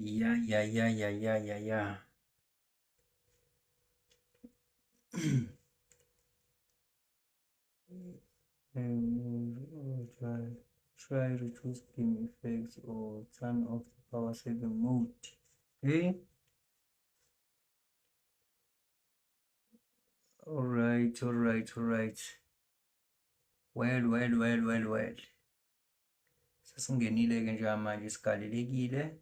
Ya. Try reduce beam effects or turn off the power saving mode. Okay. All right, all right, all right. Well, well, well, well, well. Sesingenile-ke njengamanje, sigalelekile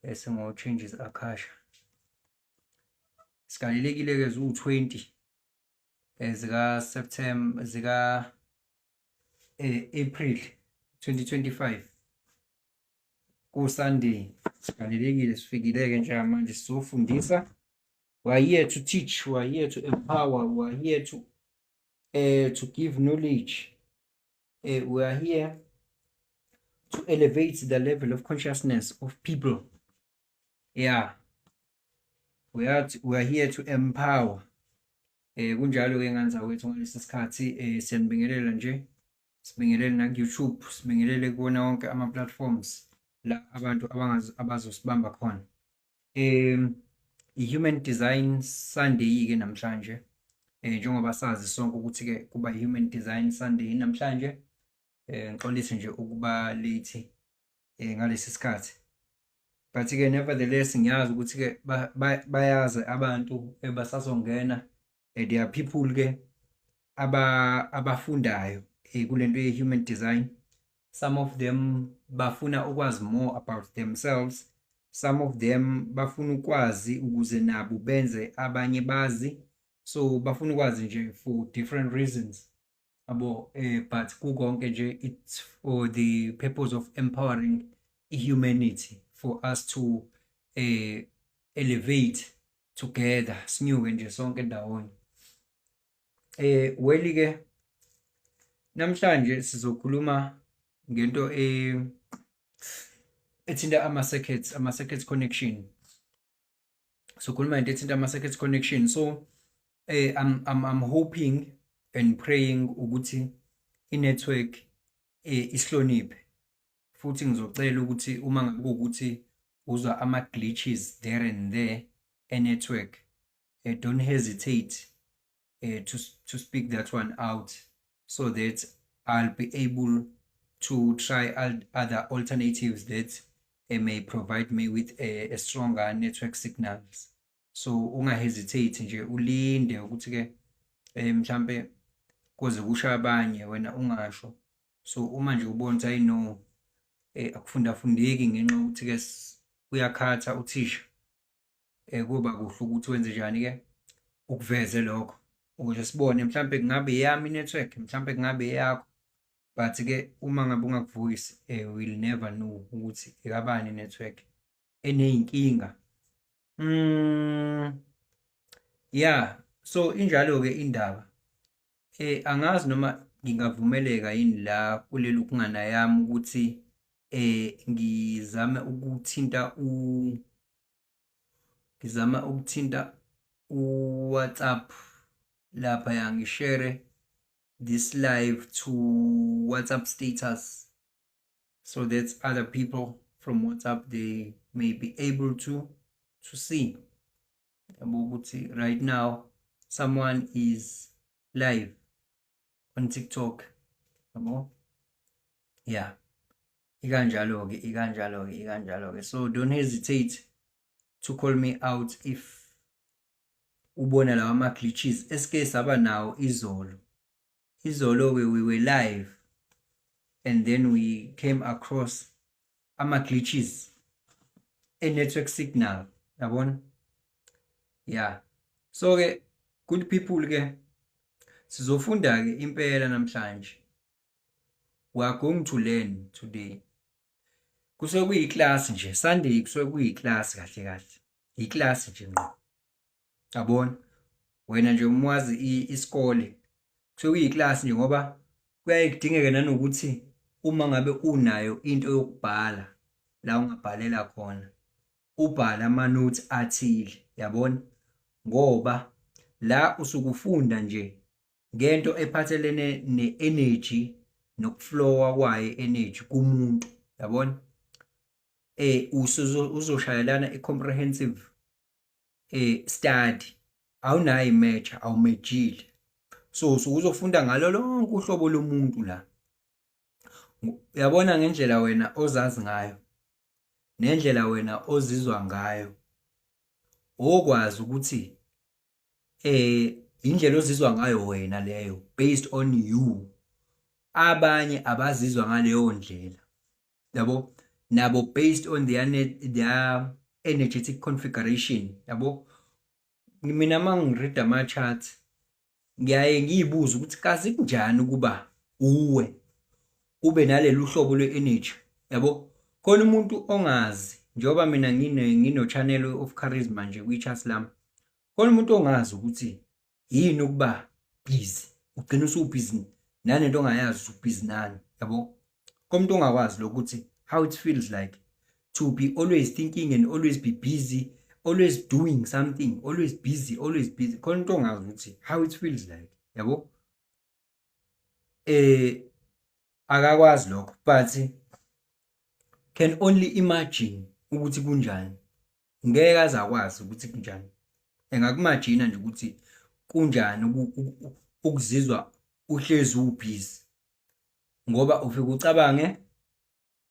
bese ngo-changes Akasha. Sigalelekile-ke ziwu-20 zika September, zika April 2025, ku Sunday. Sigalelekile, sifikile-ke njengamanje, sizofundisa. We are here to teach, we are here to empower, we are here to give knowledge. We are here to elevate the level of consciousness of people. Yeah, we are here to empower. Kunjalo ke ngane zakwethu, ngalesi sikhathi siyanibingelela nje, sibingelele na ku-YouTube, sibingelele kuwona wonke ama-platforms la abantu abangazi abazosibamba khona. I-Human Design Sunday ke namhlanje, njengoba sazi sonke ukuthi ke kuba Human Design Sunday namhlanje. Ngixolise nje ukuba late ngalesi sikhathi, but ke nevertheless ngiyazi ukuthi ke bayazi abantu basazongena. There are people ke abafundayo kulento ye-human design. Some of them bafuna ukwazi more about themselves, some of them bafuna ukwazi ukuze nabo benze abanye bazi, so bafuna ukwazi nje for different reasons, yabo. But kukonke nje, it's for the purpose of empowering humanity, for us to elevate together, sinyuke nje sonke ndawonye. Well ke, namhlanje sizokhuluma ngento ethinta ama-circuits, ama-circuits connection. Sokhuluma ngento ethinta ama-circuits connection. So I'm hoping and praying ukuthi i-network isihloniphe, futhi ngizocela ukuthi uma ngabe kuwukuthi uzwa ama-glitches there and there e-network, don't hesitate to speak that one out so that I'll be able to try other alternatives that may provide me with a stronger network signals. So unga-hesitate nje, ulinde ukuthi ke mhlambe kuze kusho abanye, wena ungasho. So uma nje ubona ukuthi, ayi no, akufundafundeki ngenxa yokuthi ke uyakhatha uthisha, kuba kuhle ukuthi wenze njani ke, ukuveze lokho ukuze sibone mhlambe kungabe eyami i-network, mhlambe kungabe eyakho. But ke uma ngabe ungakuvuyisi, we'll never know ukuthi ekabani i-network eneyinkinga. Yeah, so injalo ke indaba. Angazi noma ngingavumeleka yini la kulelu kungana yami ukuthi ngizame ukuthinta u-WhatsApp lapha, ya, ngishare this live to WhatsApp status so that other people from WhatsApp, they may be able to see, yabo, ukuthi right now someone is live on TikTok, yabo. Yeah, ikanjalo ke, ikanjalo ke, ikanjalo ke. So don't hesitate to call me out if ubona lawa ama glitches esike saba nawo izolo. Izolo we were live and then we came across ama glitches e network signal, yabona. Yeah, so ke good people ke, sizofunda ke impela namhlanje. We are going to learn today. Kusuke kuyi-class nje Sunday, kusuke kuyi-class kahle kahle, i-class nje ngqo, yabona. Wena nje uma wazi isikole, kusuke kuyi-class nje, ngoba kuyaye kudingeke nanokuthi uma ngabe unayo into yokubhala la ungabhalela khona, ubhale ama-notes athile, yabona, ngoba la usuke ufunda nje ngento ephathelene ne-energy nokuflowa kwayo i-energy kumuntu, yabona. Uzoshayelana i-comprehensive study, awunayo i-major, awumejile. So usuke uzofunda ngalo lonke uhlobo lomuntu la. Uyabona ngendlela wena ozazi ngayo nendlela wena ozizwa ngayo, okwazi ukuthi indlela ozizwa ngayo wena leyo based on you, abanye abazizwa ngaleyo ndlela, yabo, nabo based on their energetic configuration, yabo. Mina uma ngi-read ama-charts ngiyaye ngiyibuze ukuthi kazi kunjani ukuba uwe ube nalelu hlobo lwe-energy, yabo. Khona umuntu ongazi, njengoba mina ngino-channel of charisma nje kwi-chart lami, khona umuntu ongazi ukuthi yini ukuba busy, ugcina usu-busy nanento ongayazi usu-busy nani, yabo. Komuntu ongakwazi lokuthi how it feels like to be always thinking and always be busy, always doing something, always busy, always busy. Khona umuntu ongazi ukuthi how it feels like, yabo. Akakwazi lokho, but can only imagine ukuthi kunjani. Ngeke aze akwazi ukuthi kunjani. Engaku-imagine nje ukuthi kunjani ukuzizwa uhlezi u-busy, ngoba ufike ucabange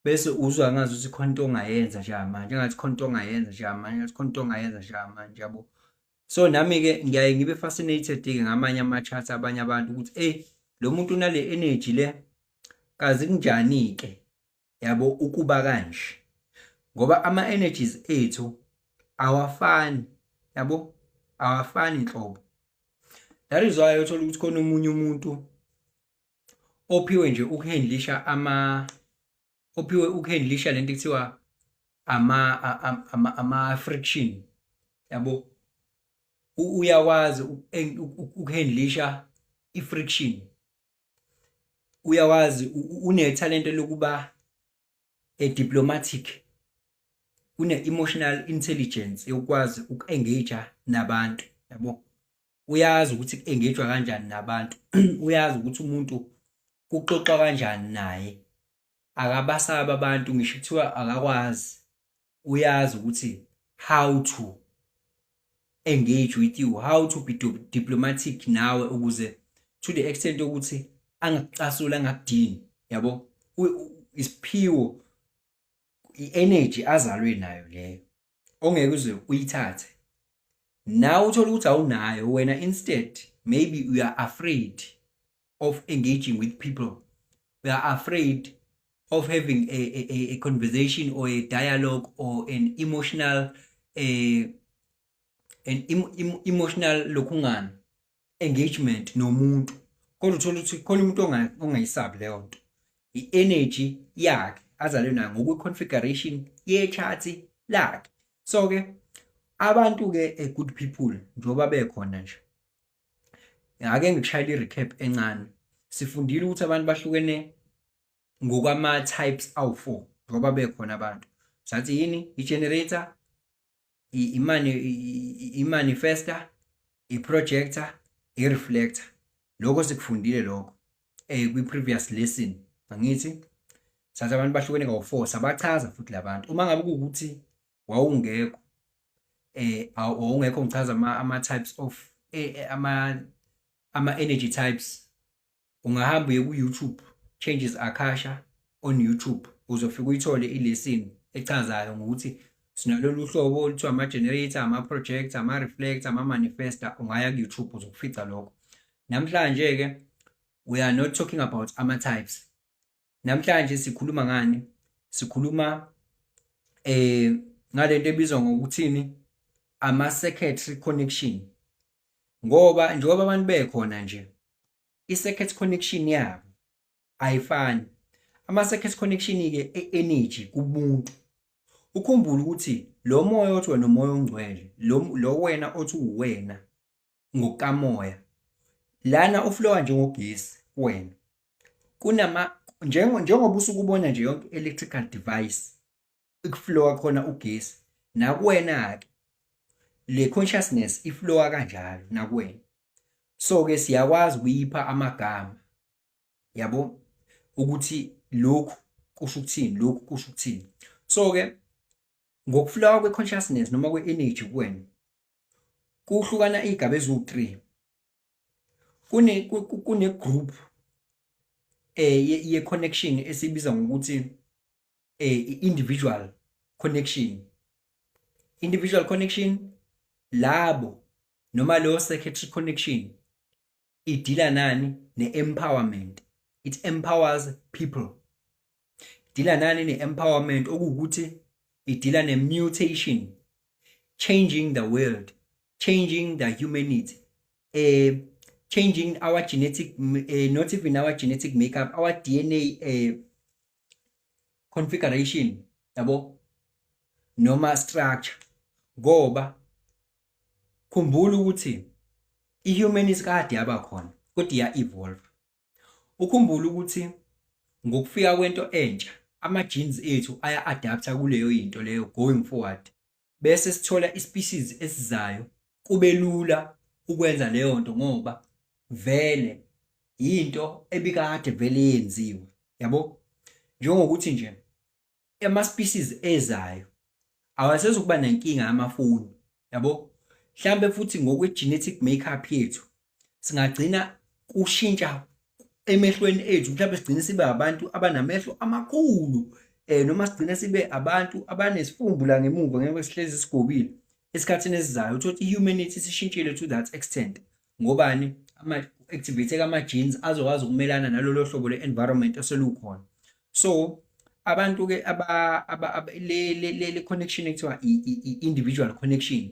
bese uzwa ngazuthi khona into ongayenza njengamanje, engathi khona into ongayenza njengamanje, engathi khona into ongayenza njengamanje, yabo. So nami-ke ngiyaye ngibe fascinated-ke ngamanye ama-charts abanye abantu ukuthi eyi, lo muntu unale energy le, kazi kunjani-ke, yabo, ukuba kanje, ngoba ama-energies ethu awafani, yabo, awafani nhlobo. That is why uthola ukuthi khona omunye umuntu ophiwe nje uku-handlisha ama ophiwe uku-handlisha lento ekuthiwa ama friction, yabo. Uyakwazi uku-handlisha i-friction, uyakwazi, unethalente lokuba a diplomatic, une-emotional intelligence yokwazi uku-engage nabantu, yabo. Uyazi ukuthi ku-engage kanjani nabantu, uyazi ukuthi umuntu kuxoxwa kanjani naye, akabasabi abantu ngisho kuthiwa akakwazi, uyazi ukuthi how to engage with you, how to be diplomatic nawe, ukuze to the extent yokuthi angakucasuli, angakudini, yabo. Isiphiwo, i-energy azalwe nayo leyo ongeke uze uyithathe nawe. Uthola ukuthi awunayo wena, instead maybe you are afraid of engaging with people, we are afraid of having a conversation or a dialogue or an emotional an emotional lokhungana engagement nomuntu. Kodwa uthola ukuthi khona umuntu ongayisabi leyo nto, i-energy yakhe azalwe nayo ngokwe-configuration ye-chart lakhe. So-ke abantu-ke, good people, njengoba bekhona nje, ake ngikushayele i-recap encane. Sifundile ukuthi abantu bahlukene ngokwama-types awu-4. Njengoba bekhona abantu, sathi yini? I-generator, i-manifester, i-projector, i-reflector. Lokho sikufundile lokho kwi-previous lesson, angithi? Sathi abantu bahlukene kawu-4, sabachaza futhi labantu. Uma ngabe kuwukuthi wawungekho, wawungekho ngichaza ama-types of ama-energy types, ungahamba uye ku-YouTube, Changes Akasha on YouTube, uzofika uyithole i-lesson echazayo ngokuthi sinalolu hlobo oluthiwa ama-generator, ama-projector, ama-reflector, ama-manifester. Ungaya ku-YouTube, uzokufica lokho. Namhlanje-ke we are not talking about ama-types. Namhlanje sikhuluma ngani? Sikhuluma ngalento ebizwa ngokuthini? Ama-circuitry connection. Ngoba njengoba abantu bekhona nje, i-circuit connection yabo ayifani. Ama-circuit connection-ke e-energy kumuntu. Ukhumbule ukuthi lo moya othi wena umoya ongcwele, lo wena othi uwena ngokukamoya, lana u-flowa njengogesi kuwena. Kunama njengoba usuke ubona nje yonke electrical device iku-flowa khona ugesi, nakuwena-ke le consciousness i-flowa kanjalo nakuwena. So-ke siyakwazi ukuyipha amagama, yabo, ukuthi lokhu kusho ukuthini, lokhu kusho ukuthini. So-ke Ngokuflowa kwe-consciousness noma kwe-energy kuwena, kuhlukana iy'gaba eziwu-3. Kune group ye connection esibiza ngokuthi individual connection. Individual connection labo noma lo circuitry connection idila nani? Ne-empowerment. It empowers people. Idila nani? Ne-empowerment, okuwukuthi idila ne-mutation, changing the world, changing the humanity, changing our genetic, not even our genetic makeup, our DNA configuration, yabo, noma structure. Ngoba khumbula ukuthi i-humanity kade yaba khona, kodwa iya-evolve. Ukhumbule ukuthi ngokufika kwento entsha, ama-genes ethu aya-adapta kuleyo into leyo going forward, bese sithola i-species esizayo kube lula ukwenza leyo nto, ngoba vele into ebikade vele yenziwe, yabo. Njengokuthi nje ama-species ezayo awasezukuba nenkinga yamafoni, yabo. Mhlambe futhi ngokwe-genetic makeup yethu singagcina kushintsha emehlweni ethu, mhlawumbe sigcine sibe abantu abanamehlo amakhulu, noma sigcine sibe abantu abanesifumbu la ngemuva ngeke sihlezi sigobile esikhathini esizayo. Uthola ukuthi i-humanity isishintshile to that extent. Ngobani? Ama-activate ama-genes azokwazi ukumelana nalolo hlobo le-environment oselukhona. So abantu-ke le connection ekuthiwa i-individual connection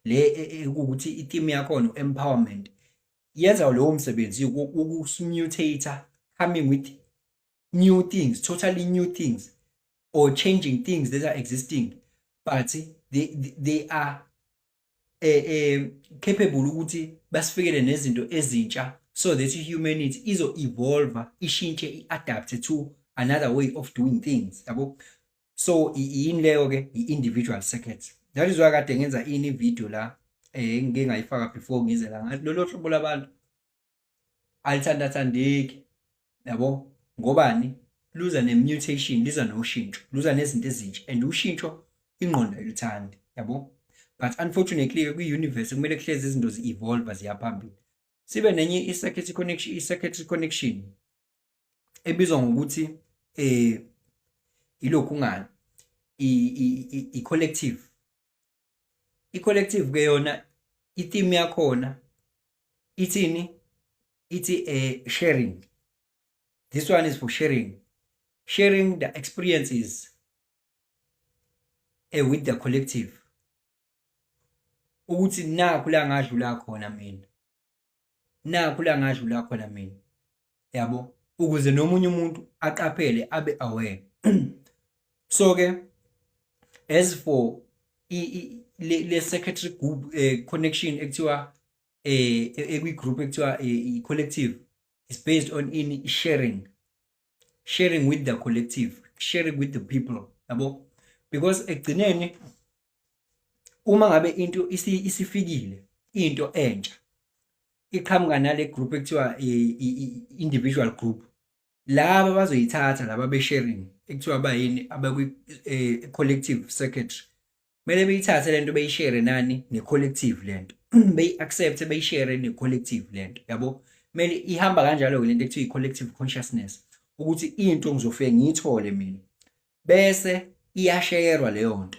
le, ekuwukuthi i-theme yakhona empowerment, yenza lowo msebenzi wokusimutata, coming with new things, totally new things, or changing things that are existing, but they are capable ukuthi basifikele nezinto ezintsha so that humanity izo evolve, ishintshe, i-adapt to another way of doing things, yabo. So yini leyo ke? I-individual circuit. That is why kade ngenza ini video la, ngike ngayifaka before ngize la, ngathi lolo hlobo labantu alithandathandeki, yabo. Ngobani? Luza ne-mutation, liza noshintsho, luza nezinto ezintsha, and ushintsho ingqondo ayiluthandi, yabo. But unfortunately kwi-universe kumele kuhlezi izinto zi-evolve, ziya phambili. Sibe nenye i-circuit connection, i-circuitry connection ebizwa ngokuthi ilokhu ngani, i-collective. I-collective ke yona, i-theme yakhona ithini? Ithi sharing. This one is for sharing, sharing the experiences with the collective, ukuthi nakhu la ngadlula khona mina, nakhu la ngadlula khona mina, yabo, ukuze nomunye umuntu aqaphele, abe aware. So ke as for le circuitry group connection ekuthiwa ekwi group ekuthiwa i collective is based on in sharing, sharing with the collective, sharing with the people, yabo. Because ekugcineni uma ngabe into isifikile, into entsha iqhamuka nale group ekuthiwa individual group, laba bazoyithatha, laba be-sharing ekuthiwa bayini, abakwi collective circuitry, kumele beyithathe lento, beyishare nani? Ne-collective lento, beyi-accept, beyishare ne-collective lento, yabo. Kumele ihamba kanjalo-ke lento ekuthiwa i-collective consciousness, ukuthi into ngizofike ngiyithole mina, bese iyasherwa leyo nto,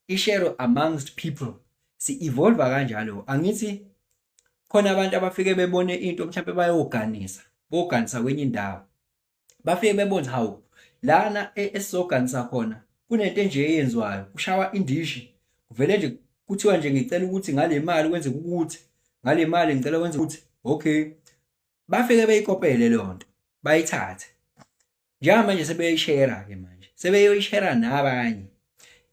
isherwe amongst people, si-evolve kanjalo. Angithi khona abantu abafike bebone into, mhlawumbe bayoganisa, boganisa kwenye indawo, bafike bebone, hawu, lana esizoganisa khona kunento enje eyenziwayo, kushawa indishi, kuvele nje kuthiwa nje ngicela ukuthi ngale mali kwenzeke ukuthi, ngale mali ngicela kwenze ukuthi. Okay, bafike beyikopele leyo nto, bayithathe. Njengamanje sebeyishare ke manje, sebeyoyishare nabanye,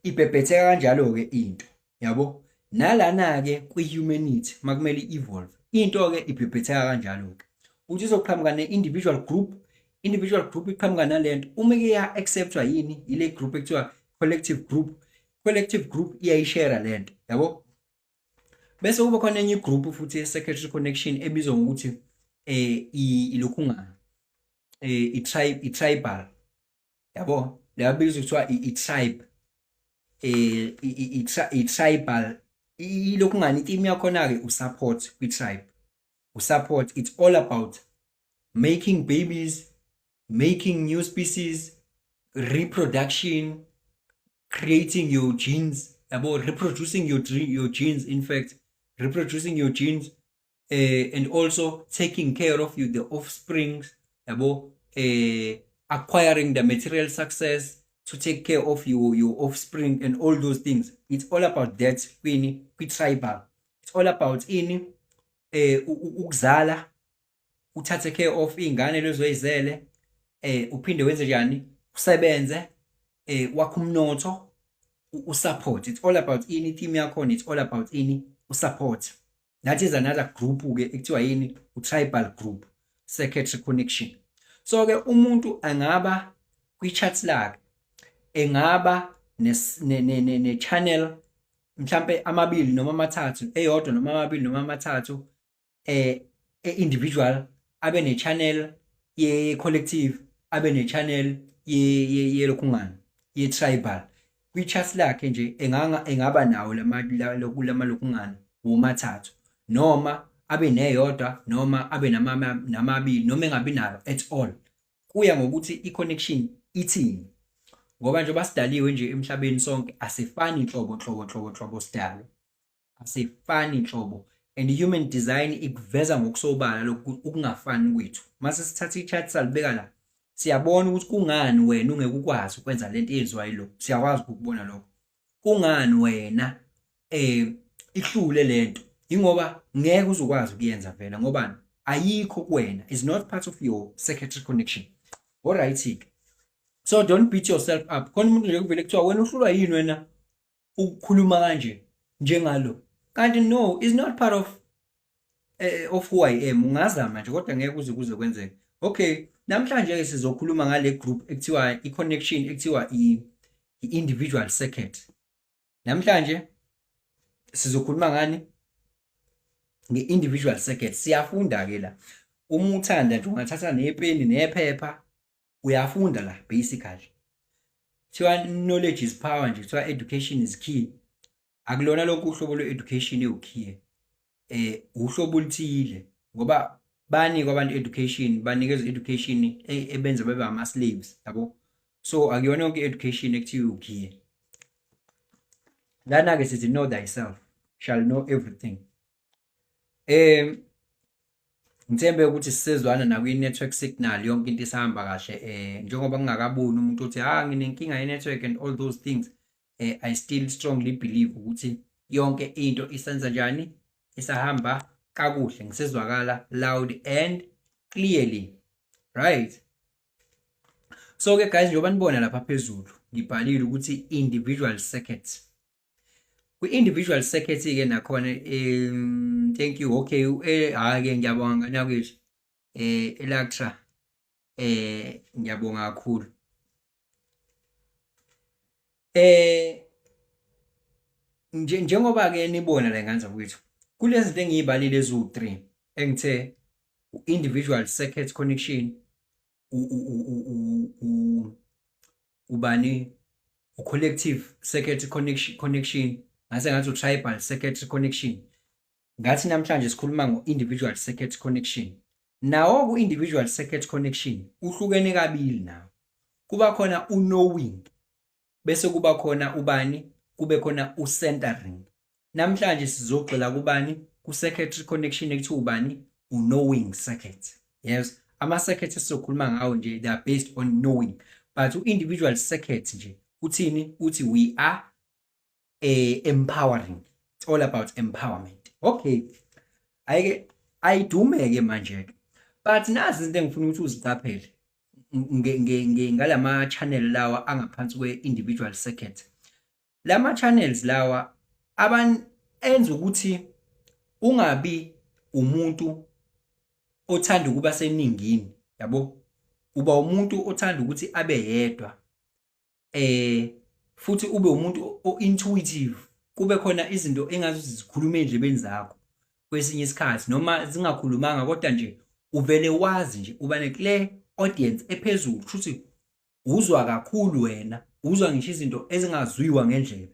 ibhebhetheka kanjalo-ke into, yabo. Nalana-ke kwi-humanity makumele i-evolve into-ke, ibhebhetheka kanjalo-ke, ukuthi izoqhamuka ne-individual group. Individual group iqhamuka nalento, uma ike ya-acceptwa yini? Ile group ekuthiwa collective group. Collective group iyayishare lento, yabo. Bese kuba khona enye igroup futhi ye-circuitry connection ebizwa ngokuthi ilokhungana i-tribe, i-tribal, yabo. Leyo bizwa kuthiwa i-tribe. i-tribal ilokhu ngani i-theme yakhona-ke u-support kwi-tribe, u-support. It's all about making babies, making new species, reproduction, creating your genes yabo, reproducing your genes, in fact reproducing your genes, and also taking care of you, the offsprings yabo, acquiring the material success to take care of your offspring and all those things. It's all about that kwini, kwi-tribal. It's all about ini, ukuzala, uthathe care of iy'ngane lezo oyizele, uphinde wenze njani, usebenze, wakhe umnotho, u-support. It's all about ini, theme yakhona, it's all about ini, u-support. That is another group ke ekuthiwa yini, u-tribal group circuitry connection. So ke umuntu angaba kwi-chart lakhe engaba ne-channel mhlambe amabili noma amathathu, eyodwa noma amabili noma amathathu e-individual, abe ne-channel ye-collective, abe ne-channel ye lokhungana ye-tribal. Kwi-chart lakhe nje engaba nawo lama lama lokhungana womathathu, noma abe neyodwa, noma abe namabili, noma engabi nayo at all, kuya ngokuthi i-connection ithini. Ngoba njengoba sidaliwe nje emhlabeni sonke asifani nhlobo nhlobo nhlobo nhlobo, sidalwa asifani nhlobo, and human design ikuveza ngokusobala lokhu ukungafani kwethu. Mase sithatha i-chart salibeka la, siyabona ukuthi kungani wena ungeke ukwazi ukwenza lento eyenziwa yilo. Siyakwazi ukubona lokho, kungani wena ihlule lento, ingoba ngeke uzokwazi ukuyenza vele, ngoba ayikho kuwena, is not part of your circuitry connection. Alright, so don't beat yourself up. Khona umuntu nje kuvele kuthiwa wena uhlulwa yini wena ukukhuluma kanje njengalo, kanti no, is not part of who I am. Ungazama nje kodwa ngeke kuze kuze kwenzeke. Okay, namhlanje ke sizokhuluma ngale group ekuthiwa i-connection ekuthiwa i-individual circuit. Namhlanje sizokhuluma ngani? Nge-individual circuit. Siyafunda ke la. Uma uthanda nje ungathatha nepeni nephepha, uyafunda la. Basically kuthiwa knowledge is power nje, kuthiwa education is key. Akulona lonke uhlobo lwe-education ewukhiye, uhlobo oluthile, ngoba banikwa abantu education, banikezwa education ebenza babe ama-slaves yabo. So akuyona yonke i-education ekuthiwa ukhiye. Lana-ke sithi know thyself shall know everything. Ngithembe ukuthi sisezwana nakwi-network signal, yonke into isahamba kahle, njengoba ngingakaboni umuntu othi, "Ah, nginenkinga ye-network," and all those things. I still strongly believe ukuthi yonke into isenza njani, isahamba kakuhle, ngisezwakala loud and clearly, right? So ke guys, njengoba nibona lapha phezulu ngibhalile ukuthi individual circuit. Kwi-individual circuit ke nakhona, thank you. Okay, hayi ke, ngiyabonga ngane kwethu, Electra, ngiyabonga kakhulu. Njengoba ke nibona la ngane zakwethu, kulezi zinto engiyibalile eziwu-3 engithe individual circuit connection, ubani, u-collective circuit connection, ngase ngathi u-tribal circuit connection, ngathi namhlanje sikhuluma ngo-individual circuit connection. Nawo ku-individual circuit connection uhlukene kabili nawo. Kuba khona u-knowing, bese kuba khona ubani, kube khona u-centering. Namhlanje sizogxila kubani? Ku-circuitry connection ekuthiwa ubani, u-knowing circuit. Yes, ama-circuit esizokhuluma ngawo nje, they are based on knowing, but u-individual circuit nje uthini? Uthi we are empowering. It's all about empowerment. Okay, ayike ayidume-ke manje-ke, but nazi izinto engifuna ukuthi uziqaphele ngalama channel lawa angaphansi kwe-individual circuit. Lama channels lawa aban enza ukuthi ungabi umuntu othanda ukuba seningini yabo, uba umuntu othanda ukuthi abe yedwa, futhi ube umuntu o-intuitive, kube khona izinto engathi zikhuluma endlebeni zakho kwesinye isikhathi, noma zingakhulumanga, kodwa nje uvele wazi nje, uba ne-clear audience ephezulu, kusho ukuthi uzwa kakhulu wena, uzwa ngisho izinto ezingazwiwa ngendlebe.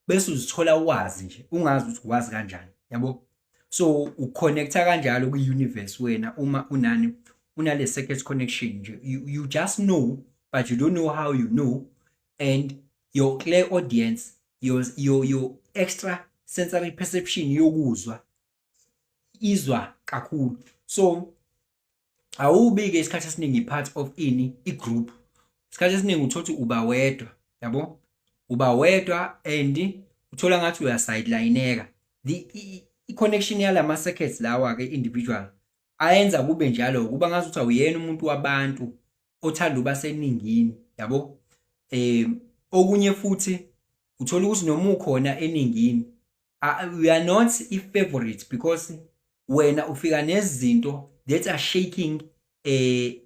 Bese uzithola wazi nje, ungazi ukuthi wazi kanjani, yabo. So uconnecta kanjalo kwi-universe wena uma unani, unale circuit connection nje. You just know, but you don't know how you know. And your clairaudience, your extra sensory perception yokuzwa izwa kakhulu. So awubi-ke isikhathi esiningi part of ini, i-group. Isikhathi esiningi uthola ukuthi uba wedwa, yabo, uba wedwa and uthola ngathi uyasidelineka. The i-connection yalama circuits lawa ke individual ayenza kube njalo, kuba ngathi ukuthi awuyena umuntu wabantu othanda uba seningini, yabo. Okunye futhi, uthola ukuthi noma ukhona eningini, you are not i-favorite because wena ufika nezinto that are shaking the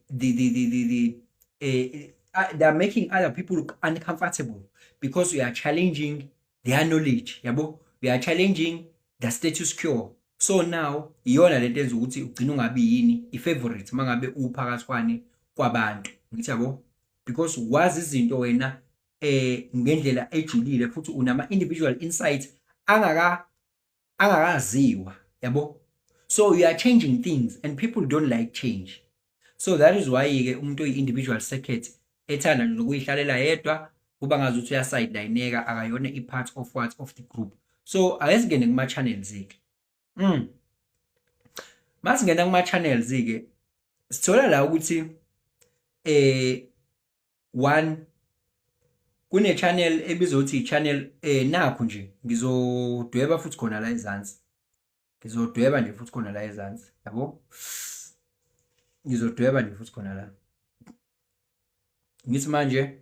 they are making other people uncomfortable because you are challenging their knowledge, yabo, you are challenging the status quo. So now iyona lento enza ukuthi ugcine ungabi yini, i-favorite, mangabe uphakathi kwani, kwabantu, ngithi, yabo, because wazi izinto wena ngendlela ejulile futhi unama individual insights angakaziwa, yabo. So you are changing things and people don't like change. So that is why ke umuntu oyi-individual circuit ethanda nje ukuyihlalela yedwa, kuba ngazi ukuthi uyasidelineka, akayona i-part of what, of the group. So ake singene kuma-channels ke. Masingena kuma-channels ke, sithola la ukuthi one, kune channel ebizwa ukuthi i-channel nakho nje ngizodweba futhi khona la ezansi, ngizodweba nje futhi khona la ezansi, yabo, ngizodweba nje futhi khona la. Ngithi manje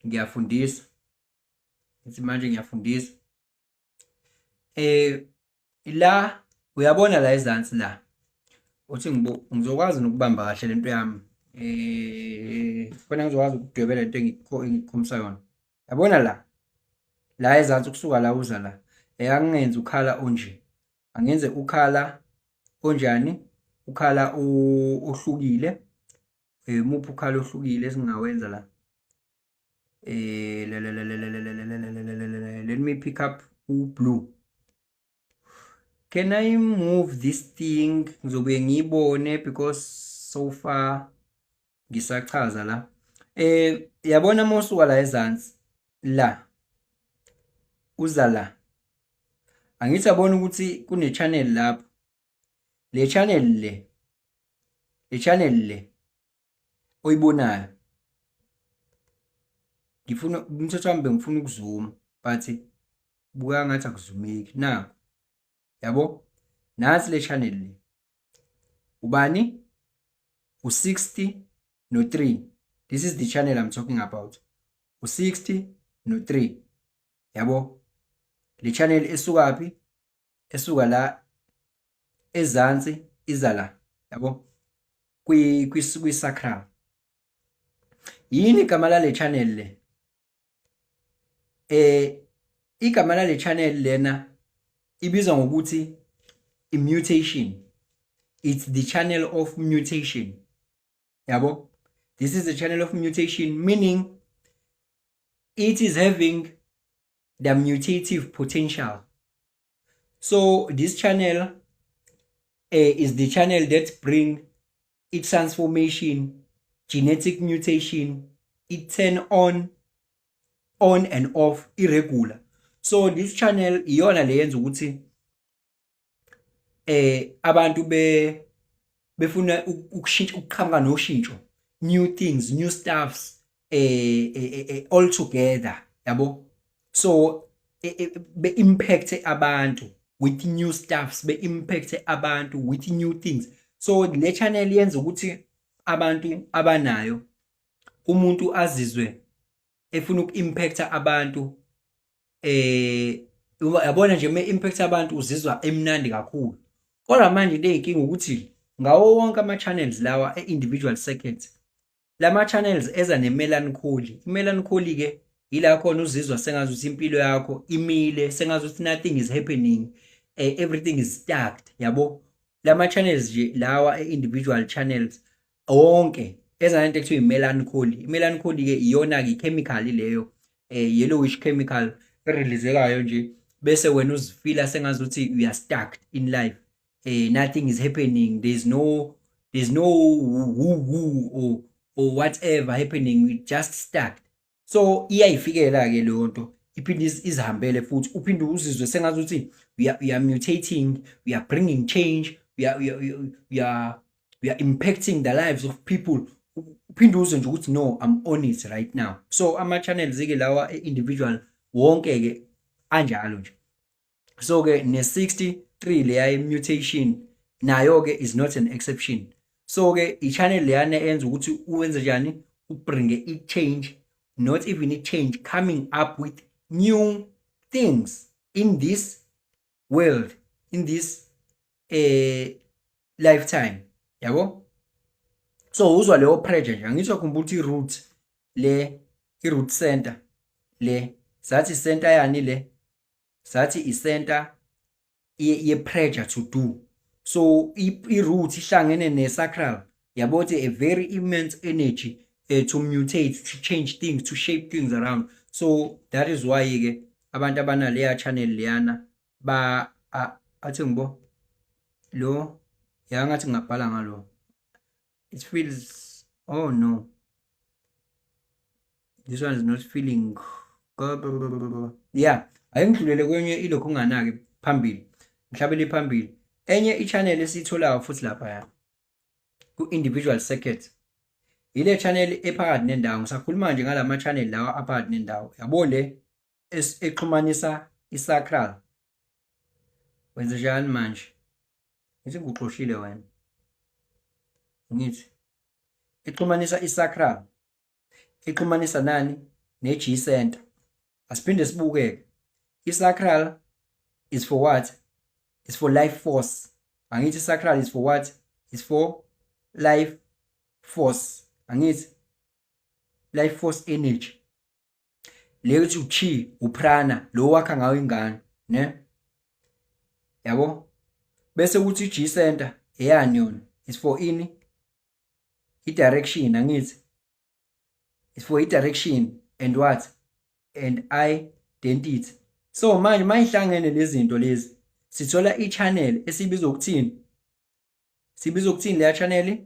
ngiyafundisa, ngithi manje ngiyafundisa. La uyabona la ezansi la, uthi ngizokwazi nokubamba kahle lento yami khona ngizokwazi ukudwebela lento engikukhombisa yona. Yabona la ezansi, kusuka la uza la, angingenzi u-colour onje, angenze u-colour onjani, u-colour ohlukile. Muphi u-colour ohlukile esingawenza la? Let me pick up u-blue. Can I move this thing? Ngizobuye ngiyibone because so far ngisachaza la. Yabona mawusuka la ezansi la uza la, angithi yabona ukuthi kune channel lapho. Le channel le, le channel le oyibonayo, ngifuna umthetho wami, bengifuna ukuzuma but buka ngathi akuzumeki. Nakho, yabo, nansi le channel le, ubani, u60 no3. This is the channel I'm talking about, u60 no3, yabo. Le channel esuka phi? Esuka la ezansi iza la, yabo, kwi kwi sacral. Yini igama lale channel le? Igama lale channel lena ibizwa ngokuthi i-mutation. It's the channel of mutation, yabo. This is the channel of mutation, meaning it is having the mutative potential. So this channel is the channel that bring it transformation, genetic mutation. It turn on and off irregular. So this channel iyona le yenza ukuthi abantu be befuna ukushintsha, ukuqhamuka noshintsho, new things, new stuffs all together, yabo. So be impact abantu with new stuffs, be impact abantu with new things. So le channel yenza ukuthi abantu abanayo, umuntu azizwe efuna uku-impacta abantu. Yabona nje, me impact abantu uzizwa emnandi kakhulu. Kodwa manje into eyinkinga ukuthi ngawo wonke ama channels lawa e-individual circuits, lama channels eza ne-melancholy. I-melancholy ke ila khona uzizwa sengathi ukuthi impilo yakho imile, sengathi ukuthi nothing is happening, everything is stuck, yabo. Lama channels nje lawa e-individual channels onke eza nento ekuthiwa i-melancholy. I-melancholy ke iyona ke i-chemical leyo, yellowish chemical Ereleasekayo nje, bese wena uzifeela sengazuthi you are stuck in life, nothing is happening, there's no woo woo or whatever happening, you just stuck. So iyayifikela ke leyo nto, iphinde izihambele futhi, uphinde uzizwe sengazuthi we are mutating, we are bringing change, we are impacting the lives of people. Uphinde uzwe nje ukuthi, "No, I'm on it right now." So ama channels ke lawa individual wonke ke anjalo nje. So ke ne 63 leya mutation nayo ke is not an exception. So ke i-channel leyana enza ukuthi uwenze njani, ubringe i-change, not even i-change, coming up with new things in this world, in this lifetime, yabo. So uzwa leyo pressure nje. Angithi khumbula ukuthi i-root le, i-root center le, sathi center yani le, sathi i-center ye-pressure to do. So i-root ihlangene ne-sacral, yabo, ukuthi a very immense energy to mutate, to change things, to shape things around. So that is why ke abantu abanaleya channel leyana ba athi ngibo lo yangathi ngingabhala ngalo. It feels, oh no, this one is not feeling. Yeah, ake ngidlulele kwenye ilokhu unganaki phambili, ngihlabele phambili. Enye i-channel esiyitholayo futhi lapha ku-individual circuit, ile channel ephakathi nendawo. Ngisakhuluma nje ngalama channel lawa aphakathi nendawo, yabo, le exhumanisa i-sacral. Wenze njani manje? Ngithi ngikuxoshile wena. Ngithi ixhumanisa i-sacral, ixhumanisa nani? Ne-G center. Asiphinde sibukeke. I-sacral is for what? Is for life force. Angithi sacral is for what? Is for life force. Angithi life force energy le uthi uchi, uprana lo wakha ngayo ingane, ne, yabo. Bese kuthi i-G center eyani yona? Is for ini? I-direction. Angithi is for i-direction and what? And identity. So manje mayihlangene lezi zinto lezi, sithola i-channel esibiza ukuthini? Sibiza ukuthini leya channel?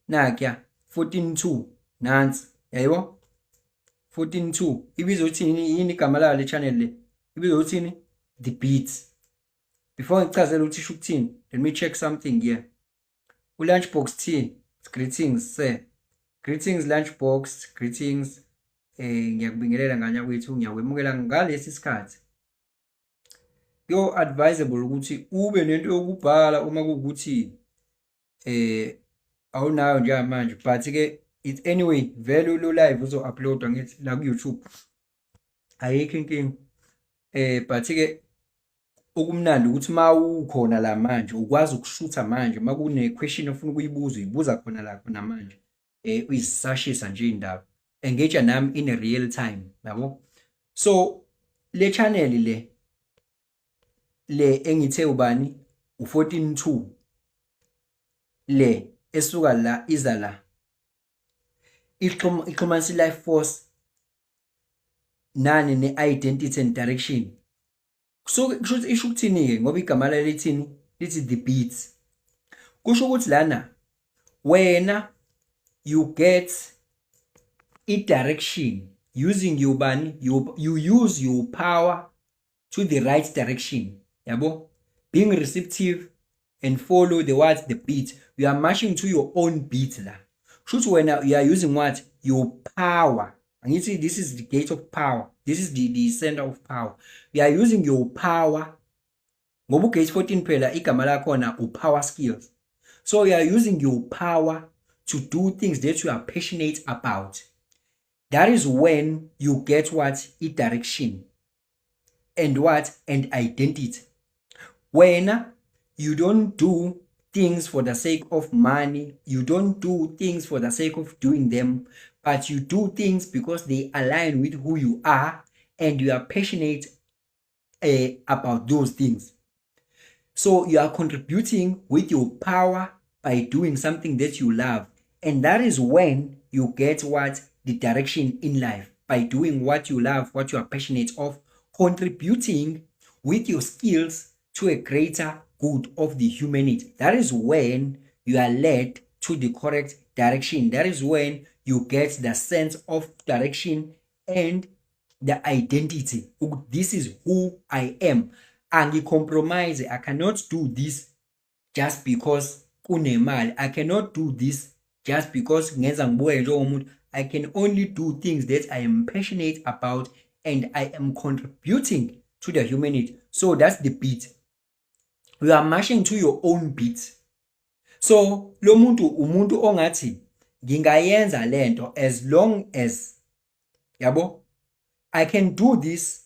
Nakya 14.2, nansi, yayibo, 14.2 ibizwa ukuthini? Yini igama layo le channel le? Ibizwa ukuthini? The Beats. Before ngichazele ukuthi isho ukuthini, let me check something here. U-Lunchbox T, greetings sir. Greetings Lunchbox, greetings. Ngiyakubingelela ngane kwethu, ngiyakwemukela ngalesi sikhathi. Kuyo advisable ukuthi ube nento yokubhala uma kuwukuthi awunayo njengamanje, but ke it anyway vele lo live uzo uploadwa ngithi la ku YouTube, ayikho inkinga. But ke okumnandi ukuthi mawukhona la manje ukwazi ukushutha manje, makune question ofuna ukuyibuza, uyibuza khona la khona manje, uyisashisa nje indaba, engage nami in a real time, yabo. So le channel le engithe ubani u14.2 le esuka la iza la, ixhumanisa life force nani? Ne-identity and direction. Kusuke kusho ukuthi isho ukuthini-ke? Ngoba igama layo lithini? Lithi the beats. Kusho ukuthi lana wena you get i-direction using your bani, you use your power to the right direction, yabo, being receptive and follow the what? The beat. You are marching to your own beat la. Kusho ukuthi wena you are using what? Your power. Angithi this is the gate of power, this is the center of power. You are using your power ngoba ugate 14 phela igama lakhona upower skills. So you are using your power to do things that you are passionate about. That is when you get what? I-direction and what? And identity. Wena you don't do things for the sake of money, you don't do things for the sake of doing them, but you do things because they align with who you are and you are passionate about those things. So you are contributing with your power by doing something that you love, and that is when you get what? The direction in life, by doing what you love, what you are passionate of, contributing with your skills to a greater good of the humanity. That is when you are led to the correct direction. That is when you get the sense of direction and the identity. This is who I am. Angicompromise. I cannot do this just because kunemali. I cannot do this just because ngenza ngibuke njengomuntu. I can only do things that I am passionate about and I am contributing to the humanity. So that's the beat. You are marching to your own beat. So lo muntu umuntu ongathi ngingayenza lento as long as, yabo, I can do this,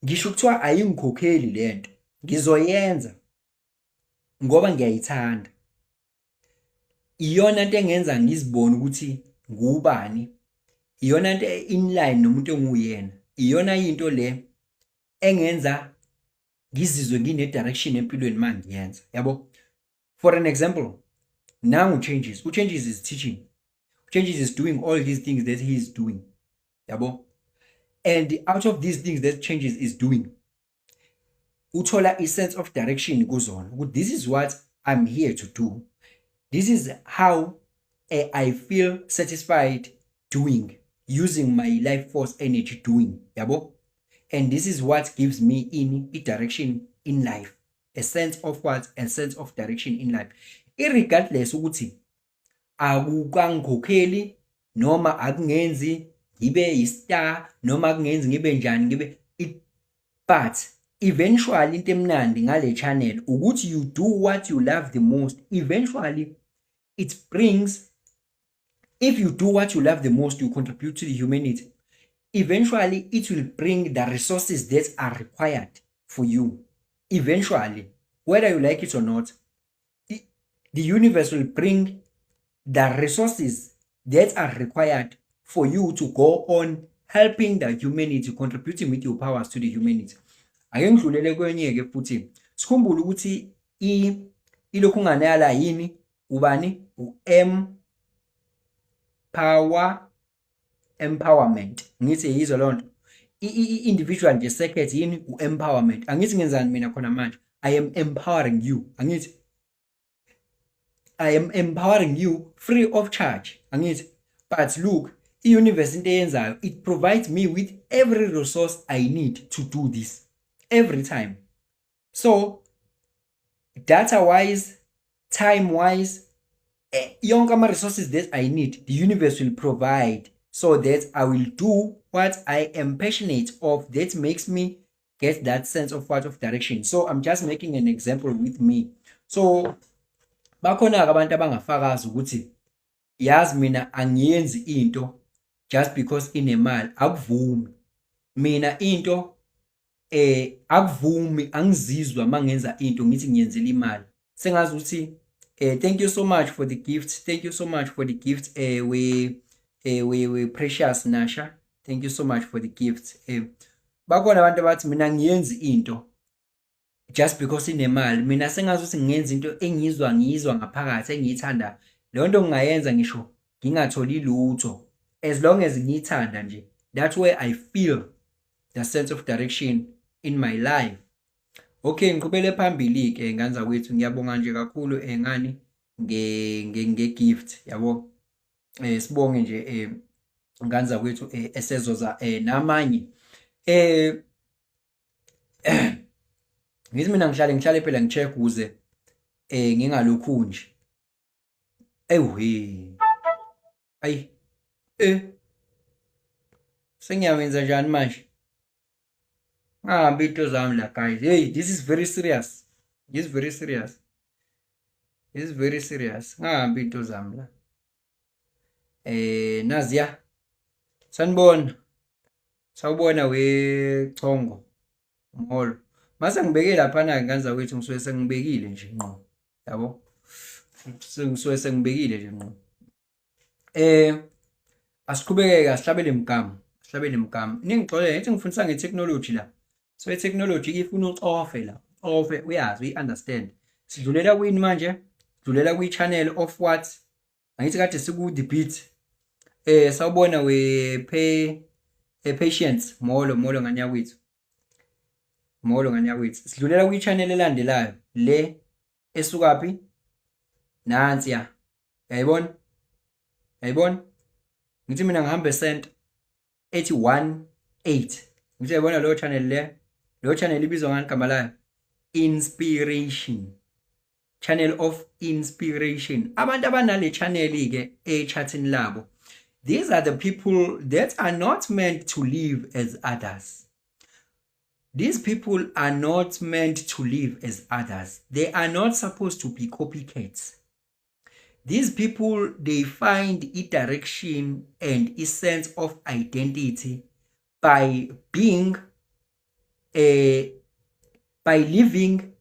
ngisho kuthiwa ayingikhokheli lento, ngizoyenza ngoba ngiyayithanda. Iyona into engenza ngizibone ukuthi ngubani, iyona into inline nomuntu enguyena, iyona into le engenza ngizizwe ngine direction empilweni mangiyenza, yabo. For an example, nangu Changes. UChanges is teaching, Changes is doing all these things that he is doing, yabo, and out of these things that Changes is doing, uthola a sense of direction kuzona ukuthi this is what I'm here to do, this is how I feel satisfied doing, using my life force energy doing, yabo, and this is what gives me in a direction in life, a sense of what, a sense of direction in life, irregardless ukuthi akukangikhokheli noma akungenzi ngibe yi-star noma akungenzi ngibe njani ngibe it. But eventually, into emnandi ngale channel ukuthi you do what you love the most, eventually it brings, if you do what you love the most, you contribute to the humanity, eventually it will bring the resources that are required for you. Eventually, whether you like it or not, the universe will bring the resources that are required for you to go on helping the humanity, contributing with your powers to the humanity. Ake ngidlulele kwenye-ke futhi. Sikhumbule ukuthi ilokhu unganayala yini, ubani, u-M power, empowerment, ngithi yizwa loo nto. I-individual nje circuit yini? U-empowerment. Angithi ngenzani mina khona manje? I am empowering you, angithi? I am empowering you free of charge, angithi? But look, i-universe into eyenzayo, it provides me with every resource I need to do this every time. So data wise, time wise, yonke ama-resources that I need, the universe will provide so that I will do what I am passionate of, that makes me get that sense of what, of direction. So I'm just making an example with me. So bakhona-ke abantu abangafakazi ukuthi yazi mina angiyenzi into just because inemali. Akuvumi mina into, akuvumi, angizizwa mangenza into ngithi ngiyenzela imali, sengazi ukuthi thank you so much for the gift, thank you so much for the gift, we Precious Nasha, thank you so much for the gift. Bakhona abantu abathi mina ngiyenzi into just because inemali. Mina sengazi ukuthi ngingenza into engizwa ngiyizwa ngaphakathi, engiyithanda leyo nto, ngingayenza ngisho ngingatholi lutho, as long as ngiyithanda nje. That's where I feel the sense of direction in my life. Okay, ngiqhubele phambili ke, ngane zakwethu. Ngiyabonga nje kakhulu ngani nge gift, yabo. Sibonge nje, ngane zakwethu, esezoza namanye. Ngithi mina ngihlale phela ngi-check ukuze ngingalokhu nje. Ewe. Ayi. Sengiyawenza njani manje? Ngahambi into zami la, guys. Hey, this is very serious. This is very serious. This is very serious. Ngahambi into zami la. Naziya. Sanibona. Sawubona we Chongo. Molo. Mase ngibeke lapha na, ngane zakwethu, ngisuke sengibekile nje ngqo. Yabo? Ngisuke sengibekile nje ngqo. Asiqhubeke, asihlabele mgama. Sihlabele mgama. Ningixolele, ngithi ngifundisa nge-technology la. So i-technology ifuna ucofe la. Ucofe uyazi, uyi-understand. Sidlulela kwini manje? Sidlulela kwi-channel of what? Angithi kade siku the beat. Sawubona we pay patience. Molo molo, ngane yakwethu. Molo ngane yakwethu. Sidlulela kwi-channel elandelayo le esukaphi? Nansi ya. Yayibona? Yayibona? Ngithi mina ngihambe center ethi 1 8. Ngithi yayibona leyo channel le? Leyo channel ibizwa ngani igama layo? Inspiration. Channel of inspiration. Abantu abanale channel ke e-chartini labo. These are the people that are not meant to live as others. These people are not meant to live as others. They are not supposed to be copycats. These people, they find a direction and a sense of identity by being a by living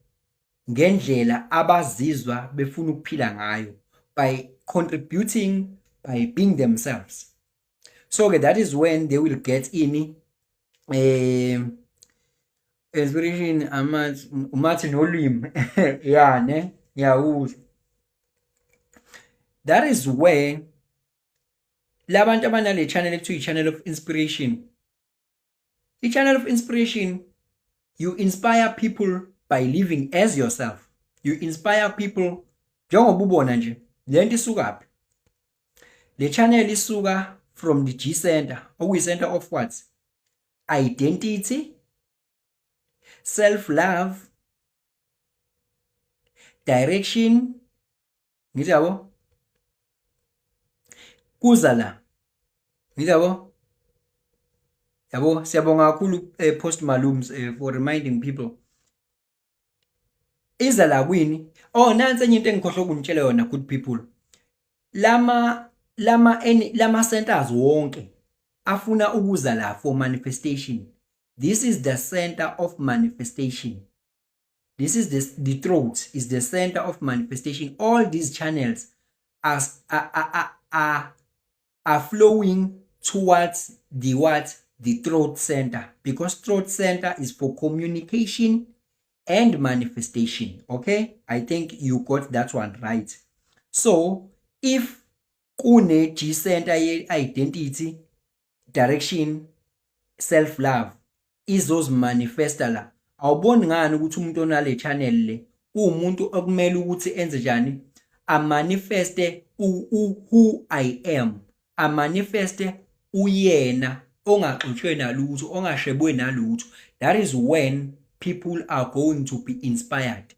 ngendlela abazizwa befuna ukuphila ngayo, by contributing, by being themselves. So okay, that is when they will get in inspiration, amathi umathi nolimi ya ne ngiyawuzwa. That is where labantu abanale channel ekuthiwa i-channel of inspiration. I-channel of inspiration, you inspire people by living as yourself. You inspire people njengoba ubona nje lento isukaphi. Le channel isuka from the G center, okuyi center of what? Identity, self love, direction. Ngithi yabo, kuza la. Ngithi yabo, yabo, siyabonga kakhulu Post Malooms for reminding people. Iza la kwini? Oh, nansi enye into engikhohlwa ukunitshela yona, good people. Lama centers wonke afuna ukuza la for manifestation. This is the center of manifestation. This is the throat is the center of manifestation. All these channels are flowing towards the what? The throat center, because throat center is for communication and manifestation. Okay, I think you got that one right. So if kune G center ye identity, direction, self love, izozimanifesta la. Awuboni ngani ukuthi umuntu onale channel le uwumuntu okumele ukuthi enze njani? Amanifeste who I am, amanifeste uyena ongaxutshwe nalutho, ongashebwe nalutho. That is when people are going to be inspired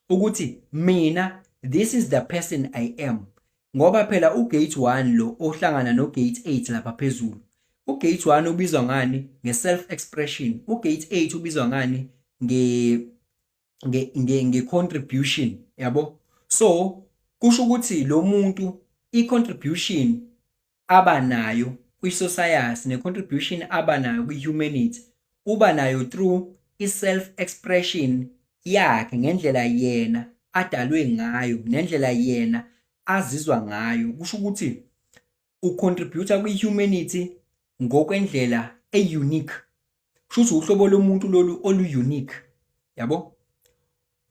ukuthi mina, this is the person I am. Ngoba phela ugate 1 lo ohlangana no gate 8 lapha phezulu, ugate 1 ubizwa ngani? Nge-self expression. Ugate 8 ubizwa ngani? Nge contribution, yabo. So kusho ukuthi lo muntu, i-contribution abanayo kwi-society ne-contribution abanayo kwi-humanity, uba nayo through i-self expression yakhe, ngendlela yena adalwe ngayo nendlela yena azizwa ngayo. Kusho ukuthi ucontributor kwi-humanity ngokwendlela e-unique. Kusho ukuthi uhlobo lomuntu lolu olu-unique, yabo,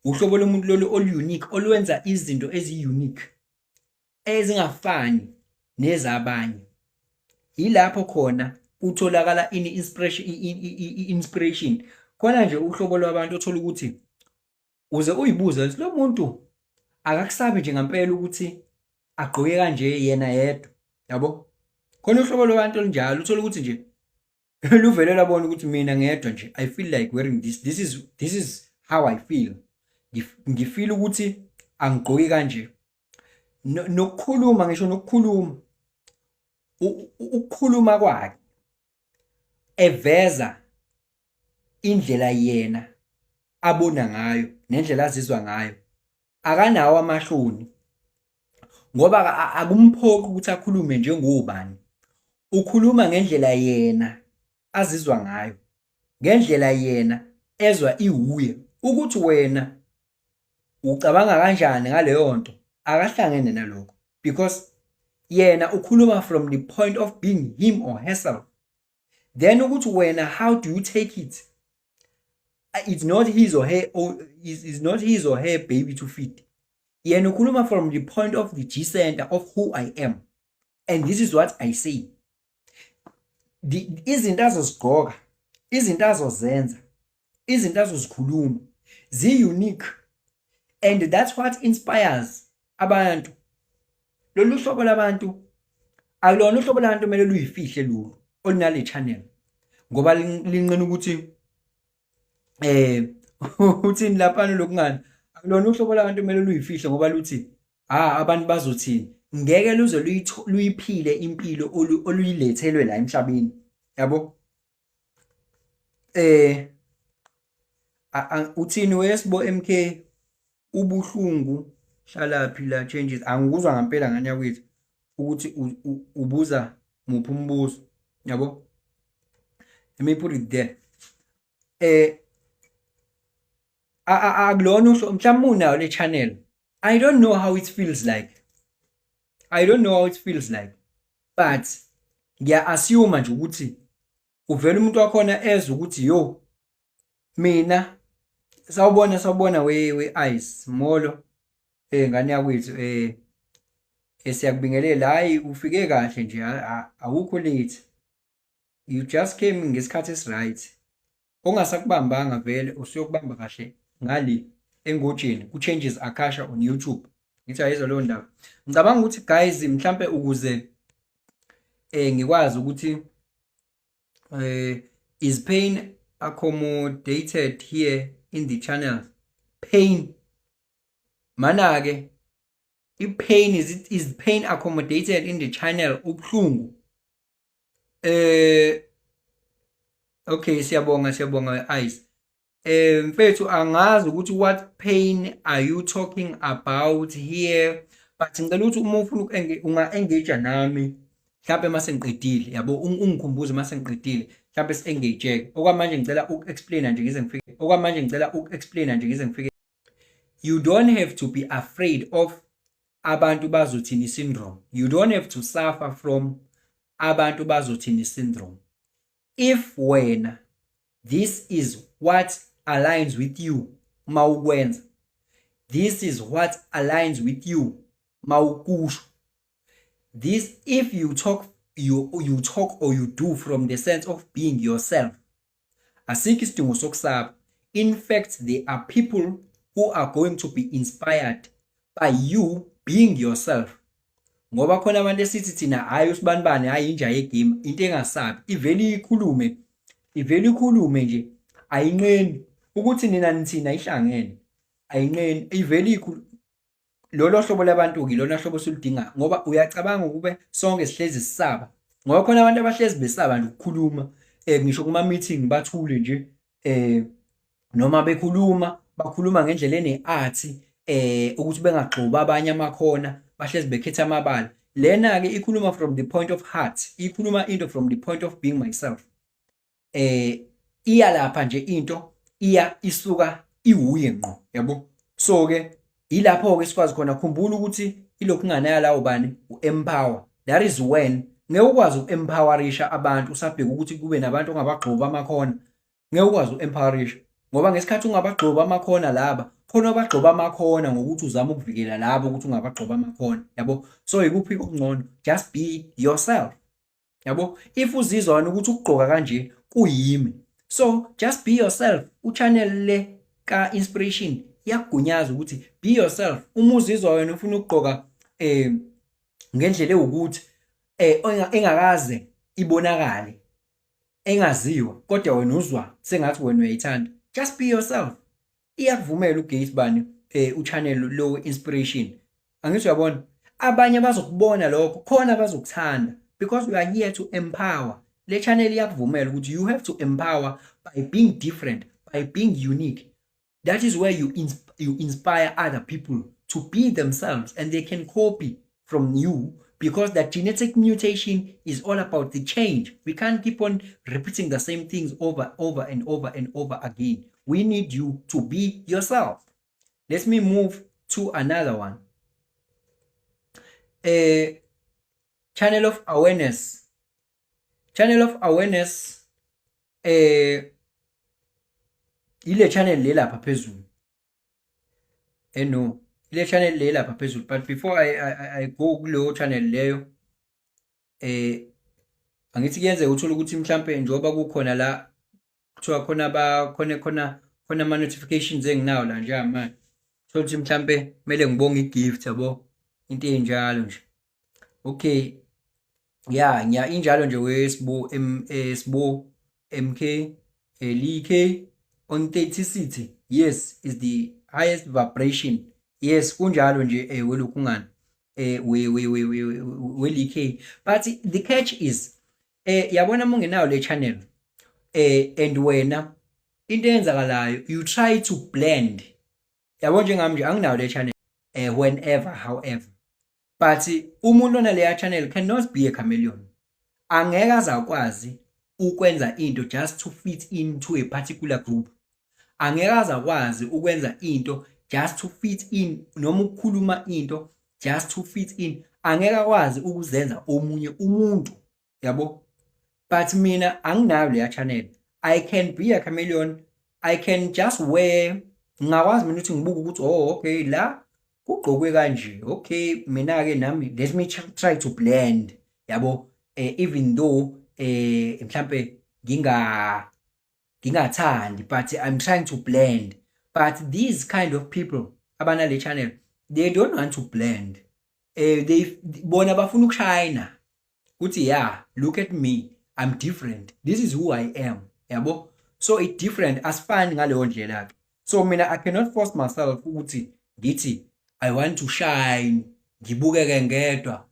uhlobo lomuntu lolu olu-unique olwenza izinto ezi-unique ezingafani nezabanye. Yilapho khona kutholakala ini? Inspiration. I-inspiration khona nje, uhlobo lwabantu othola ukuthi uze uyibuze ukuthi lo muntu akakusabi nje ngempela ukuthi agqoke kanje yena yedwa, yabo. Khona uhlobo lwabantu olunjalo, uthola ukuthi nje luvele lwabona ukuthi mina ngedwa nje, I feel like wearing this. This is how I feel. Ngifeel ukuthi angigqoki kanje. Nokukhuluma, ngisho nokukhuluma, ukukhuluma kwakhe eveza indlela yena abona ngayo nendlela azizwa ngayo. Akanawo amahloni ngoba akumphoqi ukuthi akhulume njengobani. Ukhuluma ngendlela yena azizwa ngayo, ngendlela yena ezwa iwuye. Ukuthi wena ucabanga kanjani ngaleyo nto, akahlangene nalokho, because yena ukhuluma from the point of being him or herself. Then ukuthi wena, how do you take it, it's not his or her or is not his or her baby to feed. Yena ukhuluma from the point of the G center of who I am and this is what I say. Izinto azozigqoka, izinto azozenza, Izinto azozikhuluma zi-unique and that's what inspires abantu. Lolu hlobo labantu akulona uhlobo labantu kumele luyifihle lolu olunale channel, ngoba linqena ukuthi uthini laphana lokungani. Akulona uhlobo labantu kumele luyifihle ngoba luthi, "Ah, abantu bazothini?" Ngeke luze luyiphile impilo oluyilethelwe la emhlabeni, yabo. Uthini wesibo MK ubuhlungu hlalaphi la changes? Angikuzwa ngampela, ngane yakwethu, ukuthi ubuza muphi umbuzo, yabo. Let me put it there. Akulona uhlobo mhlawumbe unayo le channel. I don't know how it feels like, I don't know how it feels like, but ngiya assume nje ukuthi uvela umuntu wakhona ezwe ukuthi, yo, mina, sawubona, sawubona we ice, molo, ngane yakwethu, siyakubingelela. Hayi, ufike kahle nje, awukho late, you just came ngesikhathi esi-right. Ongasakubambanga vele usuyokubamba kahle ngale engojeni ku-Changes Akasha on YouTube. Ngithi ayizwa leyo ndaba. Ngicabanga ukuthi, guys, mhlambe ukuze ngikwazi ukuthi is pain accommodated here in the channel? Pain mana ke i-pain, is pain accommodated in the channel? Ubuhlungu. Okay, siyabonga, siyabonga, ice. Mfethu, angazi ukuthi what pain are you talking about here, but ngicela ukuthi uma ufuna unga-engage nami mhlawumbe mase ngiqedile, yabo, ungikhumbuze mase ngiqedile, mhlawumbe si-engage. Okwamanje ngicela uku-explain nje ngize ngifike, okwamanje ngicela uku-explain nje ngize ngifike. You don't have to be afraid of abantu bazothini syndrome. You don't have to suffer from abantu bazothini syndrome. If wena this is what aligns with you mawukwenza, this is what aligns with you mawukusho this, if you talk, you talk or you do from the sense of being yourself, asikho isidingo sokusaba. In fact, there are people who are going to be inspired by you being yourself, ngoba khona abantu esithi thina, "Hayi, usibanibani, hayi, inja yegame," into engasabi, ivele ikhulume, ivele ikhulume nje, ayinqeni ukuthi nina nithina ihlangene, ayinqeni, ivele ikhulume. Lolo hlobo labantu-ke ilona hlobo esiludingayo, ngoba uyacabanga ukube sonke sihlezi sisaba, ngoba khona abantu abahlezi besaba nje ukukhuluma, ngisho kuma-meeting bathule nje, noma bekhuluma bakhuluma ngendlela ene-art, ukuthi bengagxobi abanye amakhona, bahlezi bekhetha amabala. Lena-ke ikhuluma from the point of heart, ikhuluma into from the point of being myself. Iya lapha nje into iya isuka iwuye ngqo, yabo. So-ke ilapho-ke sikwazi khona. Khumbula ukuthi ilokhu ingane lawo bani u-empower. That is when ngeke ukwazi uku-empowerisha abantu usabheka ukuthi kube nabantu ongabagxoba amakhona. Ngeke ukwazi uku-empowerisha ngoba ngesikhathi ungabagxoba amakhona laba khona abagxoba amakhona ngokuthi uzama ukuvikela labo ukuthi ungabagxoba amakhona, yabo. So ikuphi okungcono? Just be yourself, yabo. If uzizwa wena ukuthi ukugqoka kanje kuyimi, so just be yourself. U-channel le ka-inspiration iyakugunyaza ukuthi be yourself. Uma uzizwa wena ufuna ukugqoka ngendlela ewukuthi engakaze ibonakale, engaziwa, kodwa wena uzwa sengathi wena uyayithanda, just be yourself. Iyakuvumela ugate bani u-channel lo inspiration. Angithi uyabona, abanye bazokubona lokho khona bazokuthanda because we are here to empower. Le channel iyakuvumela ukuthi you have to empower by being different, by being unique. That is where you inspire other people to be themselves and they can copy from you, because that genetic mutation is all about the change. We can't keep on repeating the same things over, over and over and over again. We need you to be yourself. Let me move to another one, a channel of awareness. Channel of awareness ile channel le lapha phezulu. No, ile channel le lapha phezulu. But before I go kuleyo channel leyo, angithi kuyenzeka uthola ukuthi mhlambe njengoba kukhona la Kuthiwa khona ba khona khona khona ama-notifications enginawo la njengamanje. Thola ukuthi mhlampe kumele ngibonge i-gift, yabo, into ey'njalo nje. Okay, ya ngiya injalo nje weSibu M, Sibu MK, Lee K authenticity, yes, is the highest vibration. Yes, kunjalo nje, welokhu ngani, we we we we Lee K. But the catch is, yabona, uma ungenayo le channel and wena into eyenzakalayo, you try to blend, yabo. Njengami nje, anginayo le channel, whenever, however, but umuntu onaleya channel cannot be a chameleon. Angeke azakwazi ukwenza into just to fit into a particular group. Angeke azakwazi ukwenza into just to fit in noma ukukhuluma into just to fit in. Angeke akwazi ukuzenza omunye umuntu, yabo. But mina anginayo leya channel. I can be a chameleon. I can just wear, ngingakwazi mina ukuthi ngibuke ukuthi, oh okay, la kugqokwe kanje, okay, mina ke nami let me try to blend, yabo, even though mhlambe ngingathandi, but I'm trying to blend. But these kind of people abanale channel, they don't want to blend. They bona bafuna ukushayina kuthi, "Yeah, look at me, I'm different, this is who I am," yabo. So it different, asifani ngaleyo ndlela ke. So mina I cannot force myself ukuthi ngithi I want to shine, ngibukeke ngedwa,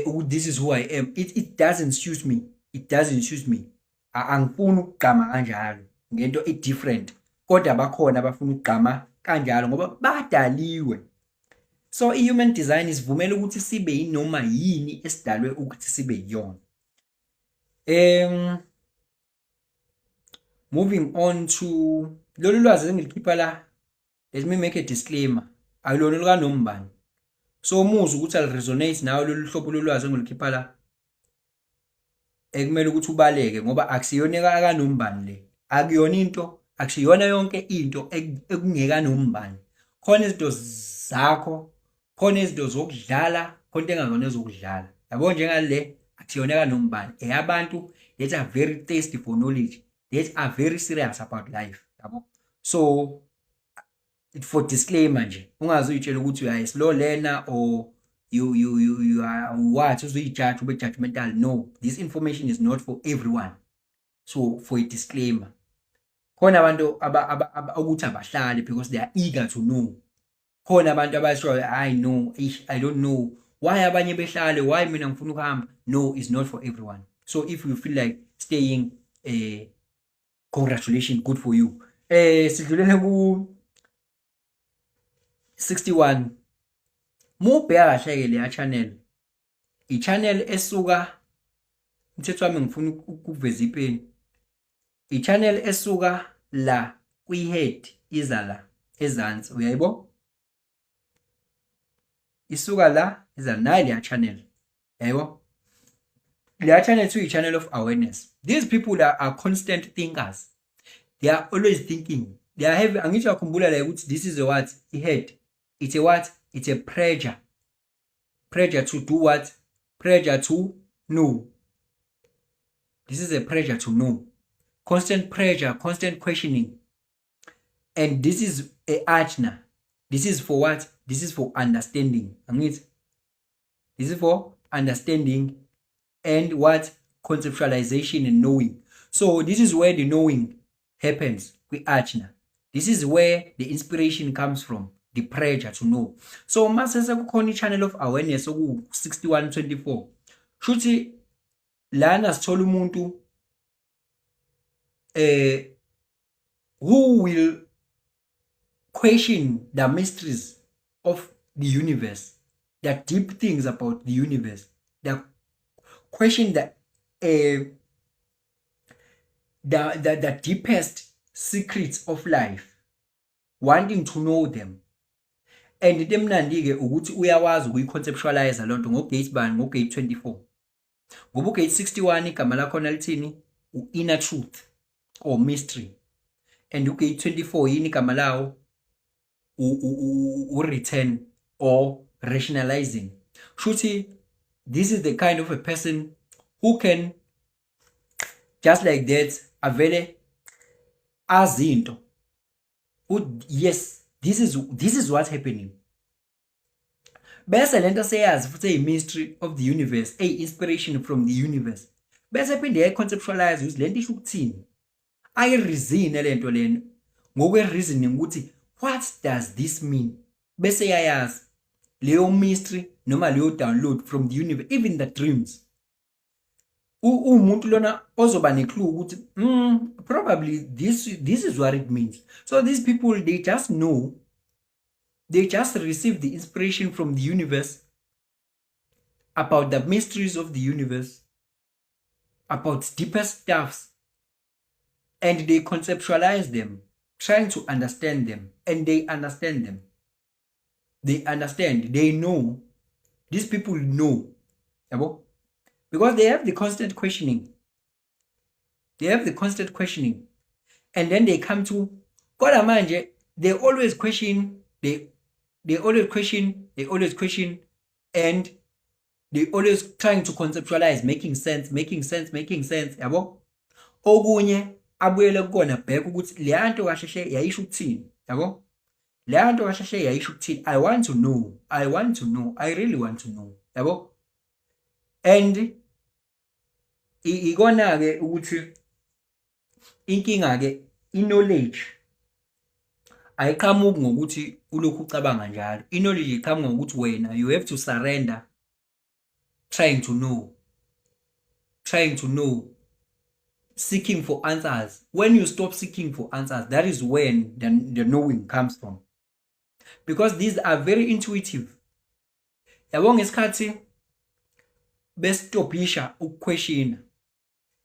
ukuthi this is who I am. It doesn't suit me, it doesn't suit me. Angifuni ukugqama kanjalo ngento e different, kodwa bakhona abafuna ukugqama kanjalo ngoba badaliwe. So i-human design isivumela ukuthi sibe yinoma yini esidalwe ukuthi sibe yiyona. Moving on to lolu lwazi engilikhipha la, let me make a disclaimer, akulona lukanombani. So umuzwa ukuthi ali-resonate nawe lolu hlobo lolwazi engilikhipha la, ekumele ukuthi ubaleke ngoba akusiyona akanombani le. Akuyona into, akusiyona yonke into ekungekanombani. Khona izinto zakho, khona izinto zokudlala, khona into engazona ezokudlala. Yabo, njengale akusiyona kanombani, eyabantu that are very thirsty for knowledge, that are very serious about life, yabo. So for disclaimer nje, ungaze uyitshele ukuthi you are a slow learner or you are what, uzoyi-judge, ube judgmental. No, this information is not for everyone. So for a disclaimer, khona abantu ukuthi abahlali because they are eager to know. Khona abantu abashoyo, "I know, I don't know why abanye behlale, why mina ngifuna ukuhamba." No, it's not for everyone. So if you feel like staying, congratulations, good for you. Sidlulele ku 61. Mubheka kahle ke leya channel, i-channel esuka umthetho wami, ngifuna ukuveza ipeni, i-channel esuka la kwi-head iza la ezansi, uyayibo? Isuka la iza nayi leya channel, yabo. Leya channel too, i-channel of awareness. These people are constant thinkers. They are always thinking. They are having, angithi uyakhumbula la ukuthi this is a what? I-head, it's a what? It's a pressure. Pressure to do what? Pressure to know. This is a pressure to know, constant pressure, constant questioning. And this is a ajna. This is for what? This is for understanding, angithi? This is for understanding and what? Conceptualization and knowing. So this is where the knowing happens kwi-ajna. This is where the inspiration comes from, the pressure to know. So mase sekukhona i-channel of awareness oku-6124, shuthi lana sithola umuntu who will question the mysteries of the universe, the deep things about the universe, the question the deepest secrets of life, wanting to know them. And into emnandi-ke ukuthi uyakwazi ukuyi-conceptualize loo nto ngo-gate bani? Ngo-gate 24, ngoba u-gate 61 igama lakhona lithini? U-inner truth or mystery. And u-gate 24 yini igama lawo? U-return or rationalizing. Shuthi this is the kind of a person who can just like that avele Azi into. Yes, this is what's happening. Bese lento seyazi futhi eyi-mystery of the universe, eyi-inspiration from the universe, bese phinde yayi-conceptualize ukuthi lento isho ukuthini, ayi-reason lento lena ngokwe-reasoning ukuthi what does this mean, bese yayazi leyo mystery noma leyo download from the universe. Even the dreams, umuntu lona ozoba ne-clue ukuthi probably this is what it means. So these people, they just know, they just receive the inspiration from the universe about the mysteries of the universe, about deepest stuffs, and they conceptualize them, trying to understand them, and they understand them. They understand, they know. These people know, yabo, because they have the constant questioning. They have the constant questioning, and then they come to, kodwa manje they always question, they always question, they always question, and they always trying to conceptualize, making sense, making sense, making sense, yabo. Okunye abuyele kukona back ukuthi leya nto kahle hle yayisho ukuthini, yabo, leya nto kahle hle yayisho ukuthini. I want to know, I want to know, I really want to know, yabo. And ikona ke ukuthi inkinga ke, i-knowledge ayiqhamuki ngokuthi ulokhu ucabanga njalo. I-knowledge iqhamuka ngokuthi wena you have to surrender trying to know, trying to know, seeking for answers. When you stop seeking for answers, that is when the knowing comes from, because these are very intuitive, yabo. Ngesikhathi bestopisha ukuquestiona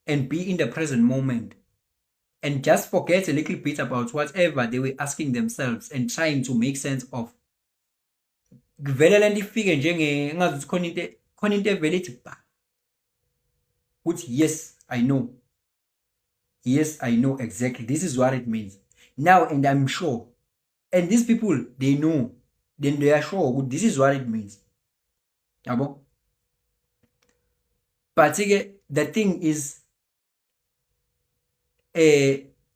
and be in the present moment and just forget a little bit about whatever they were asking themselves and trying to make sense of, kuvele lento ifike njenge ngazi ukuthi khona into evele ithi ba ukuthi, "Yes, I know. Yes, I know exactly. This is what it means now, and I'm sure." And these people, they know, then they are sure ukuthi this is what it means, yabo. But ke the thing is,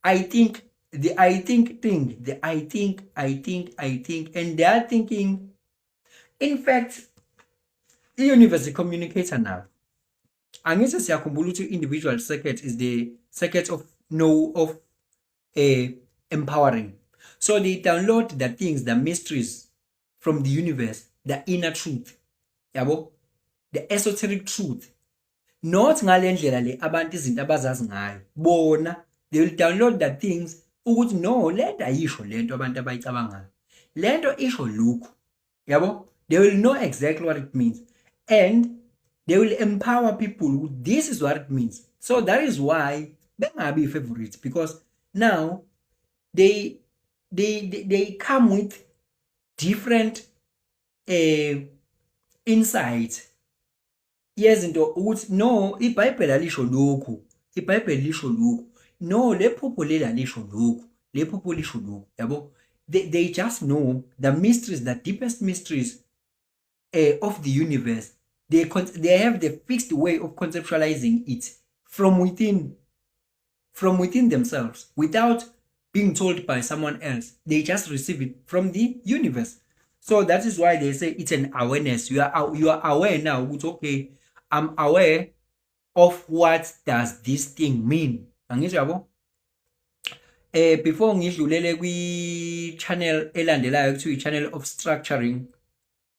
I think the I think thing, the I think, I think, I think, and they are thinking. In fact, i-universe communicator now, angithi siyakhumbula ukuthi individual circuit is the circuit of know, of empowering. So they download the things, the mysteries from the universe, the inner truth, yabo, the esoteric truth, not ngale ndlela le abantu izinto abazazi ngayo bona. They will download the things ukuthi no, lento ayisho lento abantu abayicabangayo, lento isho lokhu, yabo. They will know exactly what it means and they will empower people, this is what it means. So that is why bengabi favorites, because now they come with different insight yezinto ukuthi no, iBhayibheli alisho lokhu, iBhayibheli lisho lokhu, no, le phupho lela lisho lokhu, le phupho lisho lokhu, yabo. They just know the mysteries, the deepest mysteries of the universe. They have the fixed way of conceptualizing it from within themselves, without being told by someone else. They just receive it from the universe. So that is why they say it's an awareness. You are aware now ukuthi okay, I'm aware of what does this thing mean, angithi, yabo. Before ngidlulele kwi channel elandelayo ekuthiwa i-channel of structuring,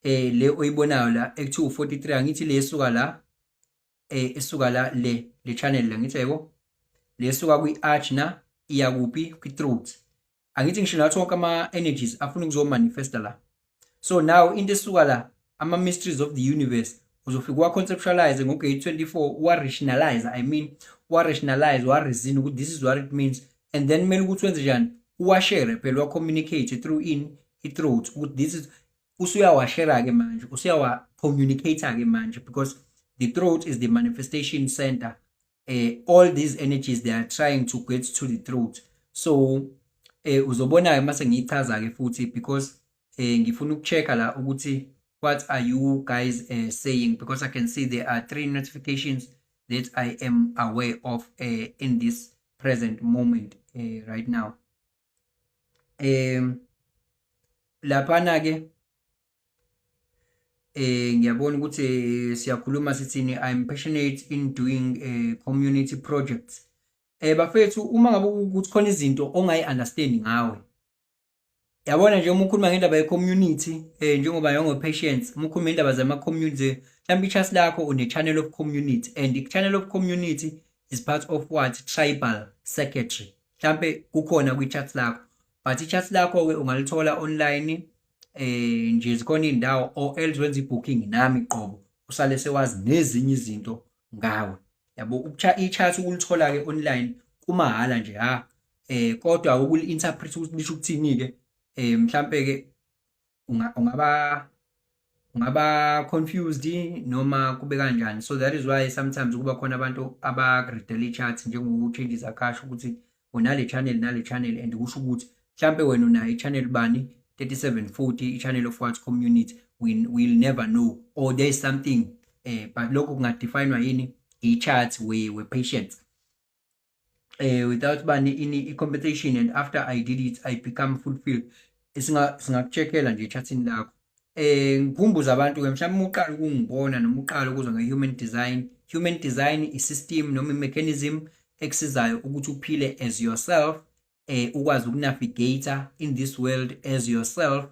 le oyibonayo la ekuthiwa 43, angithi le esuka la, esuka la, le channel la, ngithi yabo, le esuka kwi-ajna iya kuphi? Kwi-throat, angithi? Ngisho nathi wonke ama-energies afuna ukuzomanifesta la. So now into esuka la, ama-mysteries of the universe, uzofika wa-conceptualize ngo-gate 24, wa-rationalize, I mean wa-rationalize, wa-reason ukuthi this is what it means, and then kumele ukuthi wenze njani? Uwashare phela, wa-communicate through in i-throat ukuthi this is, usuyawashare-ke manje, usuyawa-communicate-ke manje, because the throat is the manifestation center. All these energies, they are trying to get to the throat. So uzobona-ke mase ngiyichaza-ke futhi, because ngifuna ukucheck-a la ukuthi what are you guys saying, because I can see there are three notifications that I am aware of in this present moment. Right now laphana ke ngiyabona ukuthi siyakhuluma sithini. I'm passionate in doing community projects. Bafethu, uma ngabe ukuthi khona izinto ongayi understand ngawe, yabona nje uma ukhuluma ngendaba ye-community, njengoba yongo-patience, uma ukhuluma indaba zama-community, mhlawumbe i-chart lakho une-channel of community, and i-channel of community is part of what? Tribal circuitry. Mhlambe kukhona kwi-chart lakho, but i-chart lakho-ke ungalithola online nje, zikhona iy'ndawo, or else wenza i-booking nami qobo, usale sewazi nezinye izinto ngawe, yabo. I-chart ukulithola-ke online kumahhala nje ha, kodwa ukuli-interpret ukuthi lisho ukuthini-ke, mhlambe ke ungaba confused noma kube kanjani. So that is why sometimes kuba khona abantu abaku-readela i-chart, njengoku-Changes Akasha, ukuthi unale channel nale channel and kusho ukuthi mhlambe wena unayo i-channel bani, 3740, i-channel of what? Community. We will never know, or there is something, but lokho kungadefinwa yini? I-chart we patients without bani ini i-competition. And after I did it, I become fulfilled. Singakucheckela nje echartini lakho. Ngikhumbuza abantu ke, mhlawumbe uqala ukungibona noma uqala ukuzwa nge-human design. Human design i-system noma i-mechanism ekusizayo ukuthi uphile as yourself, ukwazi ukunavigate in this world as yourself,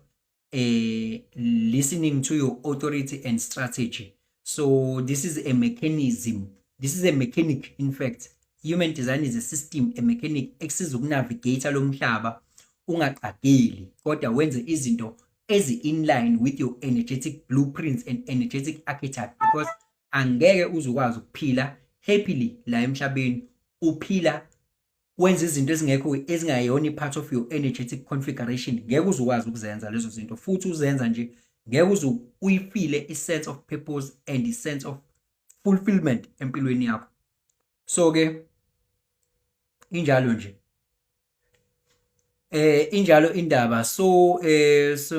listening to your authority and strategy. So this is a mechanism, this is a mechanic. In fact, human design is a system, a mechanic ekusiza ukunavigate lo mhlaba ungaqageli, kodwa wenze izinto ezi in line with your energetic blueprints and energetic archetype, because angeke uzukwazi ukuphila happily la emhlabeni uphila wenza izinto ezingekho, ezingayona i-part of your energetic configuration. Ngeke uzukwazi ukuzenza lezo zinto, futhi uzenza nje ngeke uze uyifeele i-sense of purpose and i-sense of fulfillment empilweni yakho. So ke injalo nje, injalo indaba. So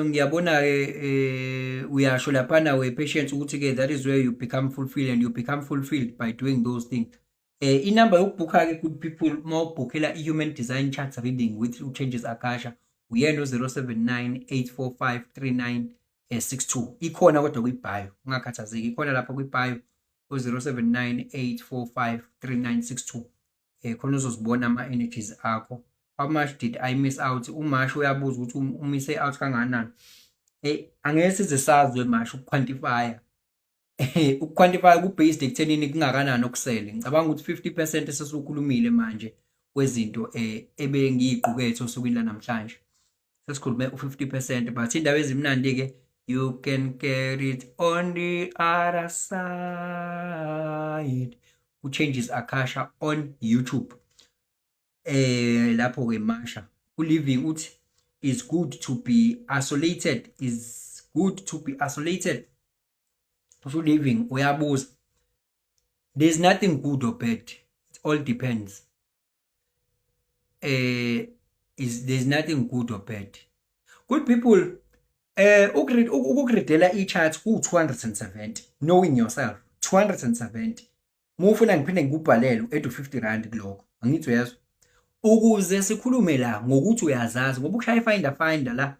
ngiyabona ke uyasho laphana we patience ukuthi ke that is where you become fulfilled, and you become fulfilled by doing those things. Inamba yokubhukha ke, good people, uma ubhukhela i-human design chart reading with Changes Akasha, uyena u-079 845 3962. Ikhona kodwa kwi-bio, ungakhathazeki, ikhona lapha kwi-bio, u-079 845 3962. Khona uzozibona ama-energies akho. How much did I miss out? Umasho uyabuza ukuthi umise out kangakanani. Angeke size sazi, masho, ukuquantify. Ukuquantify ku-based ekuthenini kungakanani okusele. Ngicabanga ukuthi 50% esesikhulumile manje kwezinto ebengiyiqukethe osukwini lanamhlanje, sesikhulume u-50%, but indaba ezimnandi ke, you can get it on the other side, uChanges Akasha on YouTube. Lapho ke masha uliving uthi is good to be isolated, is good to be isolated. Usho living uyabuza. There's nothing good or bad, it all depends. Is there's nothing good or bad, good people. Ukukureadela i-chart ku-270, knowing yourself, 270. Mufuna ngiphinde ngikubhalele, u-add R50 kulokho, angithi uyezwa, ukuze sikhulume la ngokuthi uyazazi, ngoba ukushaya i-finder finder la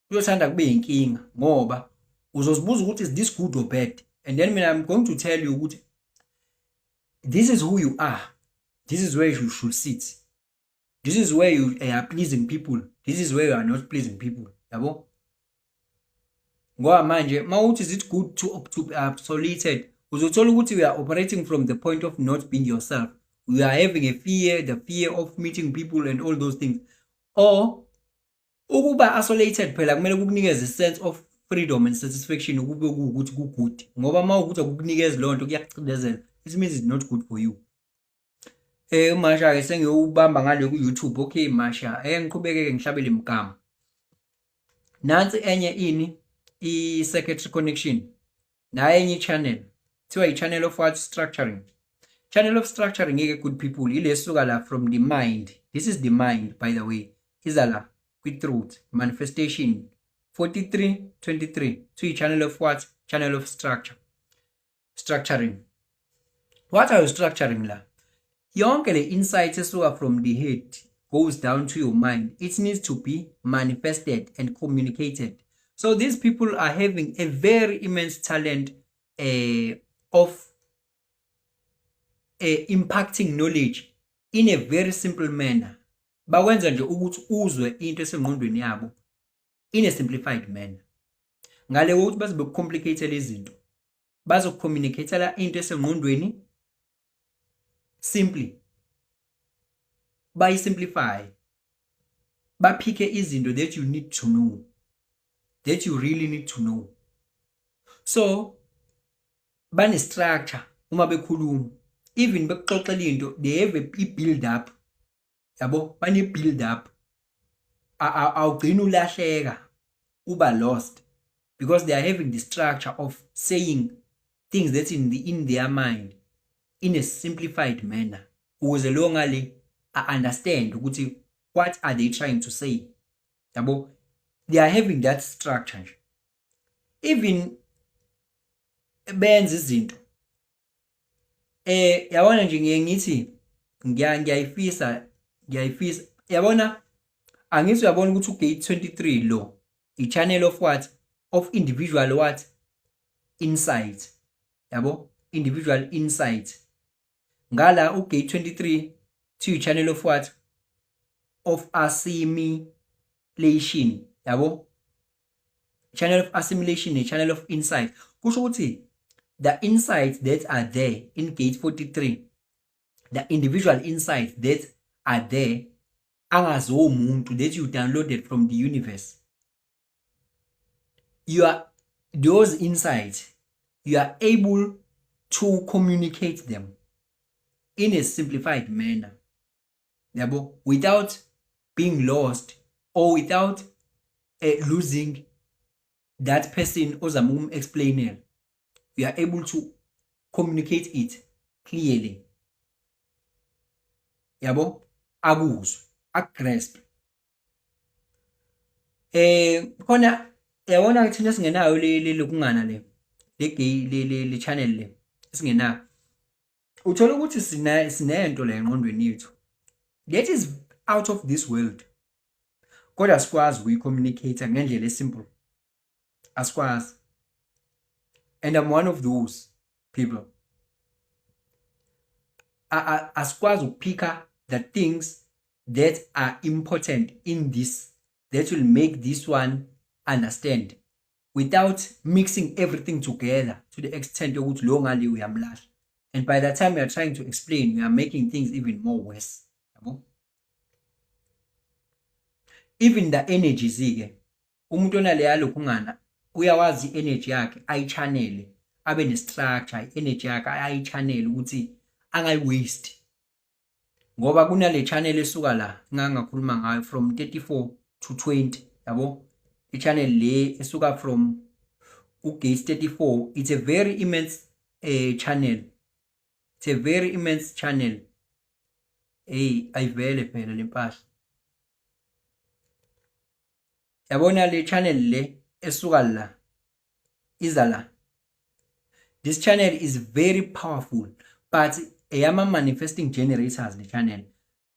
kuyothanda kube inkinga, ngoba uzozibuza ukuthi is this good or bad, and then mina I'm going to tell you ukuthi this is who you are, this is where you should sit, this is where you are pleasing people, this is where you are not pleasing people, yabo. Ngoba manje mawuthi is it good to be isolated, uzothola ukuthi we are operating from the point of not being yourself. We are having a fear, the fear of meeting people and all those things. Or ukuba isolated phela kumele kukunikeze a sense of freedom and satisfaction, ukube kuwukuthi ku-good, ngoba uma ukuthi akukunikezi leyo nto, kuyakucindezela, it means it's not good for you. Masha ke sengiyowubamba ngale ku YouTube. Okay Masha, ngiqhubeke ke ngihlabele imigama. Nansi enye ini, i-circuitry connection, nayo enye i-channel kuthiwa i-channel of what? Structuring. Channel of structuring ke, good people, ile suka la from the mind. This is the mind, by the way, iza la kwi-throat manifestation 4323 to channel of what? Channel of structure, structuring. What are you structuring la? Yonke le insight esuka from the head goes down to your mind. It needs to be manifested and communicated. So these people are having a very immense talent of impacting knowledge in a very simple manner. Bakwenza nje ukuthi uzwe into esengqondweni yabo in a simplified manner. Ngale kokuthi baze bekucomplicate izinto, bazokucommunicatela into esengqondweni simply, bayisimplify, baphike izinto that you need to know, that you really need to know. So bane structure uma bekhuluma, even bekuxoxela into, they have a build up, yabo, bane build up. Awugcina ulahleka, uba lost, because they are having the structure of saying things that's in their mind in a simplified manner, ukuze lo ngale a understand ukuthi what are they trying to say, yabo. They are having that structure nje. Even benza izinto, yabona nje, ngiye ngithi ngiyayifisa, yabona. Angithi uyabona ukuthi ugate 23 lo i-channel of what? Of individual what? Insight, yabo, individual insight. Ngala ugate 23 to channel of what? Of assimilation, yabo. Channel of assimilation ne channel of insight, kusho ukuthi the insights that are there in gate 43, the individual insights that are there, angazomuntu, that you downloaded from the universe, you are those insights, you are able to communicate them in a simplified manner, yabo, without being lost or without losing that person ozama ukum-explainela. You are able to communicate it clearly, yabo, akuzwe, akugrasp. Khona, yabona, thina singenayo le lokungana le channel le esingenayo, uthola ukuthi sina sinento la engqondweni yethu that is out of this world, kodwa sikwazi ukuyicommunicate ngendlela esimple, asikwazi. And I'm one of those people. Asikwazi ukuphika the things that are important in this, that will make this one understand, without mixing everything together to the extent yokuthi lo ngale uyamlahla, and by the time you are trying to explain, you are making things even more worse, yabo. Even the energies ke, umuntu onaleya lokhungana uyawazi i-energy yakhe, ayichannel, abe ne-structure, i-energy yakhe ayichannel ukuthi angayi-waste, ngoba kunale channel esuka la ngangakhuluma ngayo from 34 to 20, yabo. I-channel le esuka from ugate 34, it's a very immense channel, it's a very immense channel. Hey, ayivele phela lempahla, yabona, le channel le esuka la iza la. This channel is very powerful, but eyama manifesting generators le channel,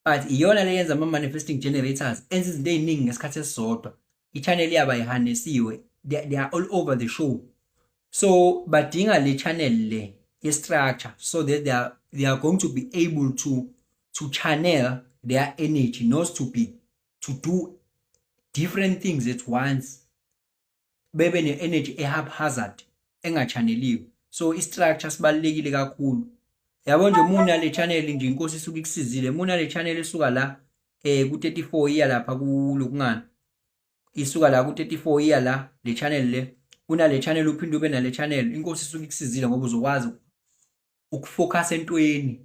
but iyona le yenza ama manifesting generators enza izinto eziningi ngesikhathi esisodwa. I-channel yaba ihanesiwe, they are all over the show, so badinga le channel le ye-structure so that they are going to be able to channel their energy, not to do different things at once, bebe ne-energy e-haphazard, engachanneliwe. So i-structure sibalulekile kakhulu, yabo. Nje muna le channel nje, inkosi isuke ikusizile muna le channel esuka la ku 34 iya lapha kulokungana, isuka la ku 34 iya la, le channel le, unale channel, uphinde ube nale channel, inkosi isuke ikusizile, ngoba uzokwazi ukufocus entweni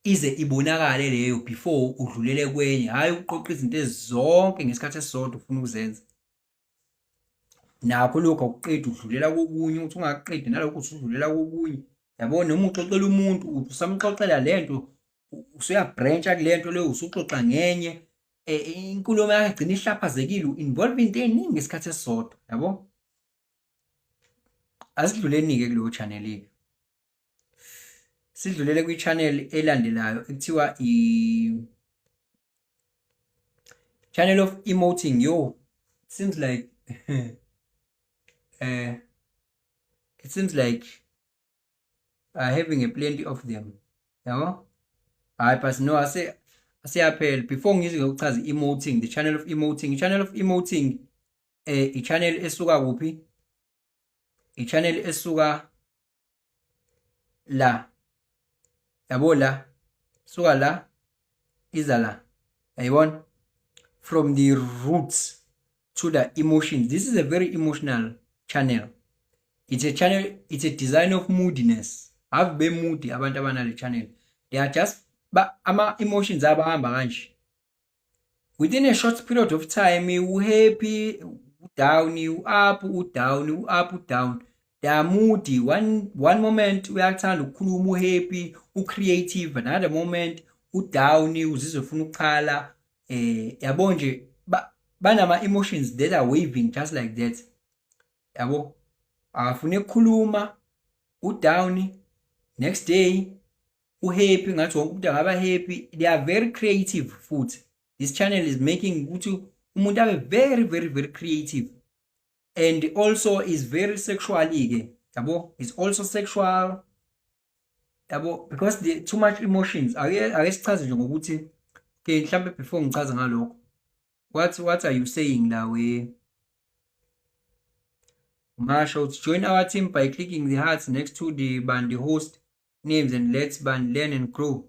ize ibonakale leyo before udlulele kwenye, hhayi ukuqoqa izinto ezonke ngesikhathi esisodwa ufuna ukuzenza. Nakho lokhu akuqedi, udlulela kokunye, uthi ungaqedi nalokho usudlulela kokunye, yabo. Noma uxoxela umuntu, uthi usamxoxela lento, usuyabrancha kule nto leyo, usuxoxa ngenye inkulumo yakho igcina ihlaphazekile, u-involve into ey'ningi ngesikhathi esisodwa, yabo. Asidluleni-ke kuleyo channel-ke, sidlulele kwi-channel elandelayo ekuthiwa Channel of emoting, yo, seems like it seems like having a plenty of them, yabo. Hayi, but no, ase asiyaphela before ngize ngokuchaza emoting, the channel of emoting. Channel of emoting, i-channel esuka kuphi? I-channel esuka la, yabo, la suka la, iza la, yayibona, from the roots to the emotions. This is a very emotional channel. It's a channel, it's a design of moodiness. Ave be moody abantu abanale channel. They are just ba ama emotions abahamba kanje within a short period of time. U-happy, down, u-up, u-down, u-up, u-down. They are moody. One moment uyathanda ukukhuluma, u-happy, u-creative, another moment u-down, uzizwe ufuna ukukhala, yabo nje, banama emotions that are waving just like that, yabo. Akafuni ukukhuluma, u-down, next day u-happy, ngathi wonke umuntu angaba happy. They are very creative futhi. This channel is making ukuthi umuntu abe very, very, very creative and also is very sexually ke, yabo, is also sexual, yabo, because the too much emotions. Ake sichaze nje ngokuthi, okay, mhlambe before ngichaze ngalokho, what are you saying la, we Masha? To join our team by clicking the hearts next to the band host names and let's band learn and grow.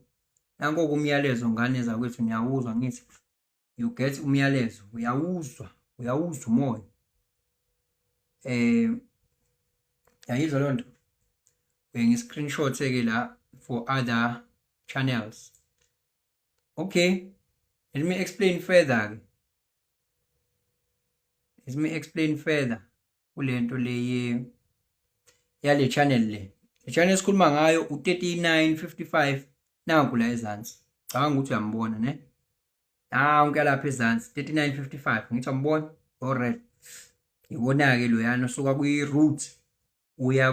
Nanko umyalezo, ngane zakwethu, niyawuzwa ngithi you get umyalezo, uyawuzwa, uyawuzwa umoya, yayizwa loo nto. Uye ngi-screenshot ke la for other channels. Okay, let me explain further. Let me explain further kulento le yale channel le. Le channel esikhuluma ngayo u-3955, nanku la ezansi. Cabanga ukuthi uyambona, ne? Nanku lapha ezansi, 3955, ngithi uyambona. Alright, ibona-ke loyana osuka kwi-root uya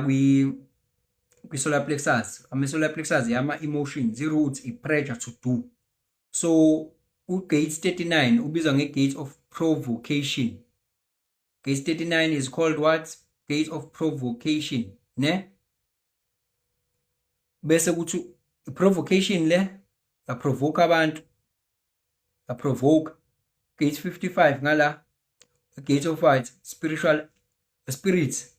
kwi-solar plexus. Ama-solar plexus yama-emotions, i-root i-pressure to do. So u-gate 39 ubizwa nge-gate of provocation. Gate 39 is called what? Gate of provocation, ne? Bese kuthi provocation le ya-provoke abantu, ya-provoke. Gate 55 ngala, gate of what? Spiritual spirit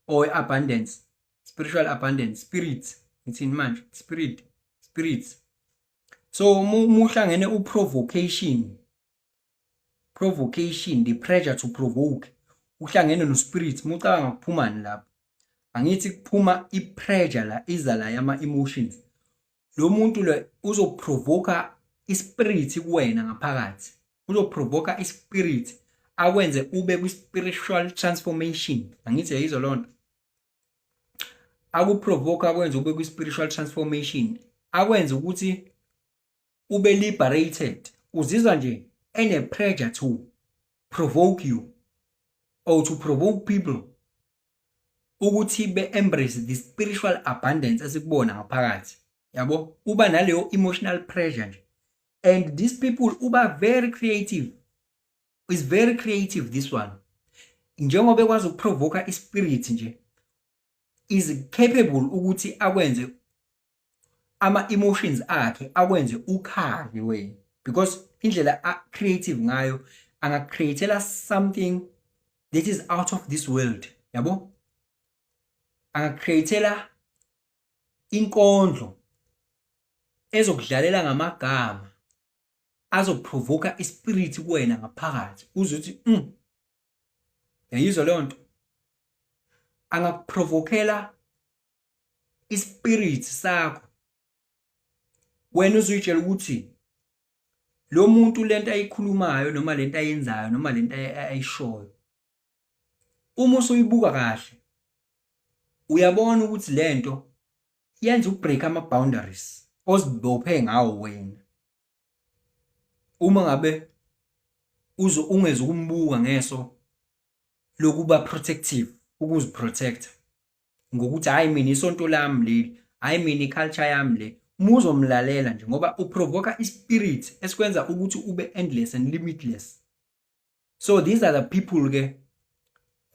or abundance, spiritual abundance, spirit. Ngithini manje? Spirit, spirits. So muhlangene u-provocation, provocation, the pressure to provoke, uhlangene no spirit, mucabanga kuphumani lapho? Angithi kuphuma i-pressure la, iza la yama emotions. Lo muntu lo uzoprovoka ispirit kuwena ngaphakathi, uzoprovoka ispirit, akwenze ube kwi-spiritual transformation. Angithi yayizwa loo nto? Akuprovoke, akwenze ube kwi-spiritual transformation, akwenze ukuthi ube liberated. Uzizwa nje ene pressure to provoke you or to provoke people ukuthi be-embrace the spiritual abundance esikubona ngaphakathi, yabo. Uba naleyo emotional pressure nje, and these people uba very creative, is very creative this one. Njengoba ekwazi ukuprovoka ispirit nje, is capable ukuthi akwenze ama emotions akhe akwenze ukhale wena, because indlela a creative ngayo, angacreatela something that is out of this world, yabo. Angacreatela inkondlo ezokudlalela ngamagama, azoprovoka ispirit kuwena ngaphakathi, uzothi yayizwa leyo nto. Angakuprovokela ispirit sakho wena, uzuyitshela ukuthi lo muntu, lento ayikhulumayo noma lento ayenzayo noma lento ayishoyo, uma usuyibuka kahle, uyabona ukuthi lento yenza ukubreak ama boundaries ozibophe ngawo wena. Uma ngabe uzo ungeze ukumbuka ngeso lokuba protective, ukuziprotecta ngokuthi, "Hayi, mina isonto lami leli, hayi, mina iculture yami le," Muzomlalela nje ngoba uprovoka ispirit esikwenza ukuthi ube endless and limitless. So these are the people ke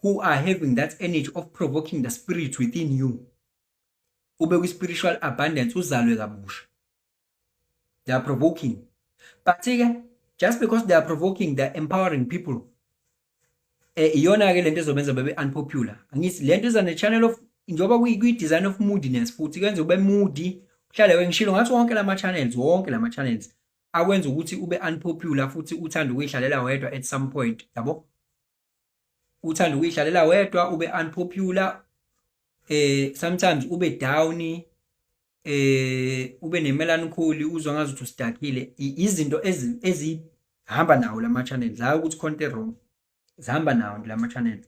who are having that energy of provoking the spirit within you, ube kwi-spiritual abundance, uzalwe kabusha. They are provoking, but ke just because they are provoking, they are empowering people. Iyona ke lento ezobenza babe unpopular. Angithi lento iza ne channel of, njengoba kuyi design of moodiness, futhi kwenza ube moody, uhlale. Ngishilo ngathi wonke lama channels akwenza ukuthi ube unpopular futhi uthanda ukuyihlalela wedwa at some point, yabo, uthanda ukuyihlalela wedwa, ube unpopular, sometimes ube down, ube nemelancholy, uzwa ngazuthi usidakile. Izinto ezihamba nawo lama channels, hayi ukuthi khona wrong, zihamba nawo lama channels.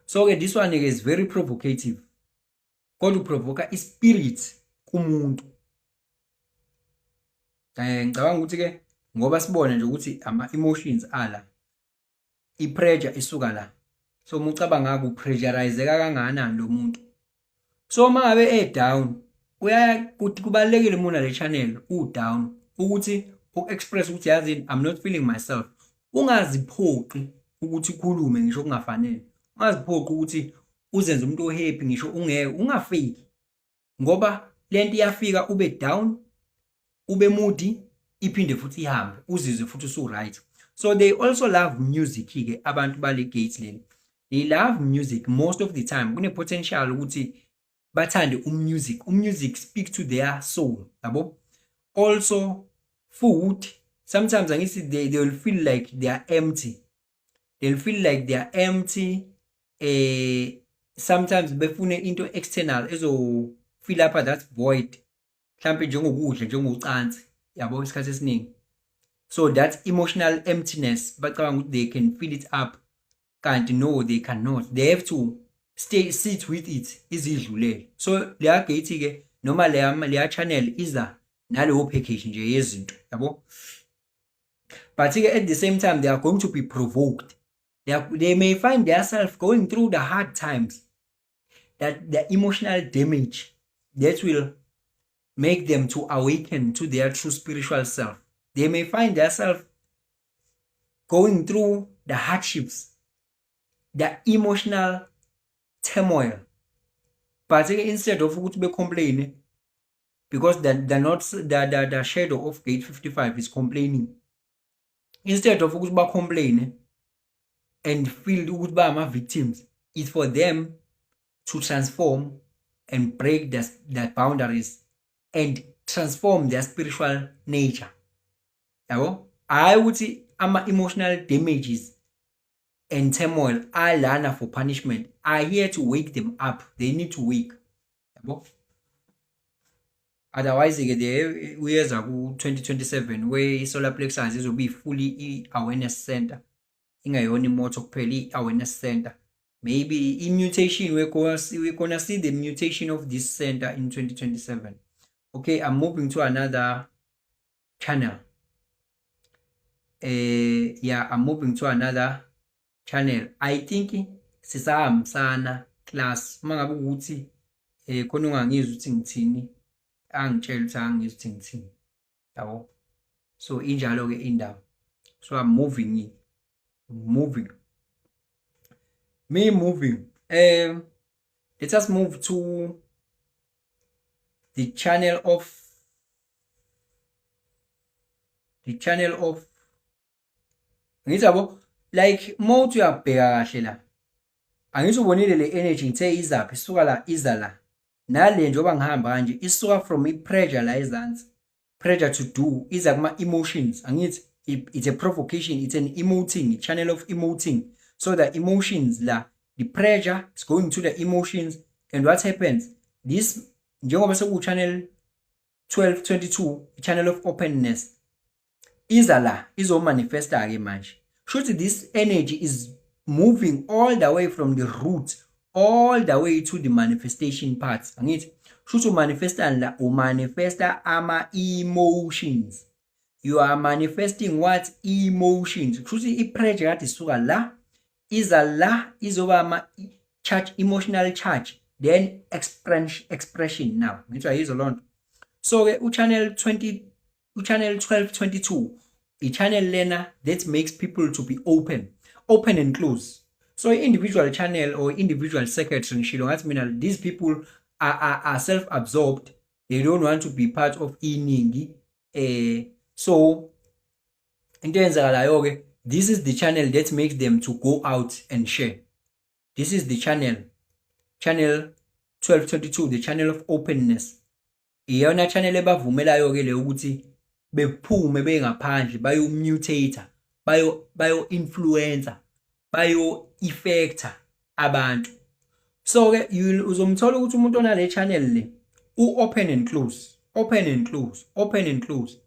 So ke this one is very provocative, kodwa uprovoka ispirit kumuntu. Ngicabanga ukuthi ke ngoba sibone nje ukuthi ama emotions ala, i-pressure isuka la, so uma ucabanga ku-pressurizeka kangakanani lo muntu. So uma ngabe e down, uyaya kubalekile muna le channel u down ukuthi uku-express ukuthi, "Yazini, I'm not feeling myself." Ungaziphoqi ukuthi ukhulume ngisho kungafanele, ungaziphoqi ukuthi uzenze umuntu ohappy ngisho ungeke, ungafake, ngoba lento iyafika, ube down, ube moody, iphinde futhi ihambe, uzizwe futhi usu right. So they also love music ke abantu bale gate leli. They love music most of the time. Kune potential ukuthi bathande umusic. Umusic speak to their soul, yabo. Also food sometimes. Angithi they will feel like they are empty, they'll feel like they are empty. Sometimes befune into external ezo fill up that void, mhlambe njengokudla, njengocansi, yabo, isikhathi esiningi. So that emotional emptiness, bacabanga ukuthi they can fill it up, kanti no, they cannot. They have to stay, sit with it, izidlulele. So leya gate ke noma leya channel iza naleyo package nje yezinto, yabo. But ke at the same time they are going to be provoked. They may find themselves going through the hard times, that the emotional damage that will make them to awaken to their true spiritual self. They may find themselves going through the hardships, the emotional turmoil, but instead of ukuthi be-complain, because the not the shadow of gate 55 is complaining, instead of ukuthi ba-complain and feel ukuthi ba ama-victims, it's for them to transform and break the boundaries and transform their spiritual nature, yabo. Hayi ukuthi ama-emotional damages and turmoil are lana for punishment, are here to wake them up. They need to wake, yabo. Otherwise ke the uyeza ku-2027 where i-solar plexus izobe i-fully i-awareness center, ingayona imoto kuphela, i-awareness center. Maybe i-mutation, we're gonna see the mutation of this center in 2027. Okay, I'm moving to another channel. Yeah, I'm moving to another channel. I think sisahambisana, class. Uma ngabe ukuthi khona ungangizwa ukuthi ngithini, angitshela ukuthi angizwa ukuthi ngithini, yabo. So injalo ke indaba. So I'm moving, moving me moving. Let us move to the channel of, ngithi, yabo, like uma uthi uyabheka kahle la, angithi ubonile le energy ngithe izaphi? Isuka la, iza la, nale njengoba ngihamba kanje, isuka from i-pressure la ezansi, pressure to do, iza kuma emotions. Angithi it's a provocation, it's an emoting channel of emoting. So the emotions la, the pressure is going to the emotions, and what happens, this, njengoba seku channel 1222, channel of openness, iza la, izomanifesta ke manje. Shuthi this energy is moving all the way from the root all the way to the manifestation parts. Angithi shuthi umanifesta la, umanifesta ama emotions. You are manifesting what? Emotions. Kushuthi i-pressure kade isuka la, iza la, izoba ama charge, emotional charge, then expression. Now ngithi ayizwa lonto. So ke u-channel 20, u-channel 1222, i-channel lena that makes people to be open, open and close. So individual channel or individual circuitry, ngishilo ngathi mina these people are self-absorbed. They don't want to be part of iningi. So into eyenzakalayo ke, this is the channel that makes them to go out and share. This is the channel, channel 1222, the channel of openness. Iyona channel ebavumelayo ke le ukuthi bephume bengaphandle, bayo mutate, bayo influencer, bayo affecta abantu. So ke uzomthola ukuthi umuntu onale channel le u-open and close, open and close, open and close.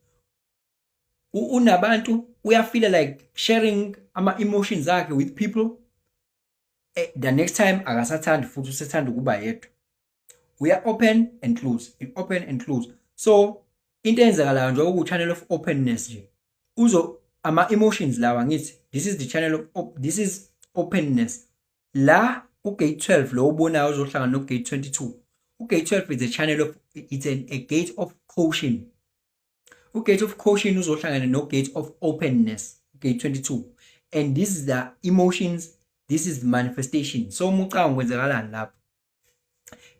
Unabantu uyafeel like sharing ama emotions akhe with people. The next time akasathandi futhi, usethanda ukuba yedwa. Uya open and close, open and close. So into eyenzakalayo njengoba ku channel of openness nje, uzo ama emotions lawa, ngithi this is the channel of, this is openness. La ugate 12 lo ubonayo uzohlangana no gate 22. Ugate 12 is a channel of, it's a gate of caution. Ugate of caution uzohlangana no gate of openness, gate 22, and this is the emotions, this is the manifestation. So uma ucabanga kwenzakalani lapho,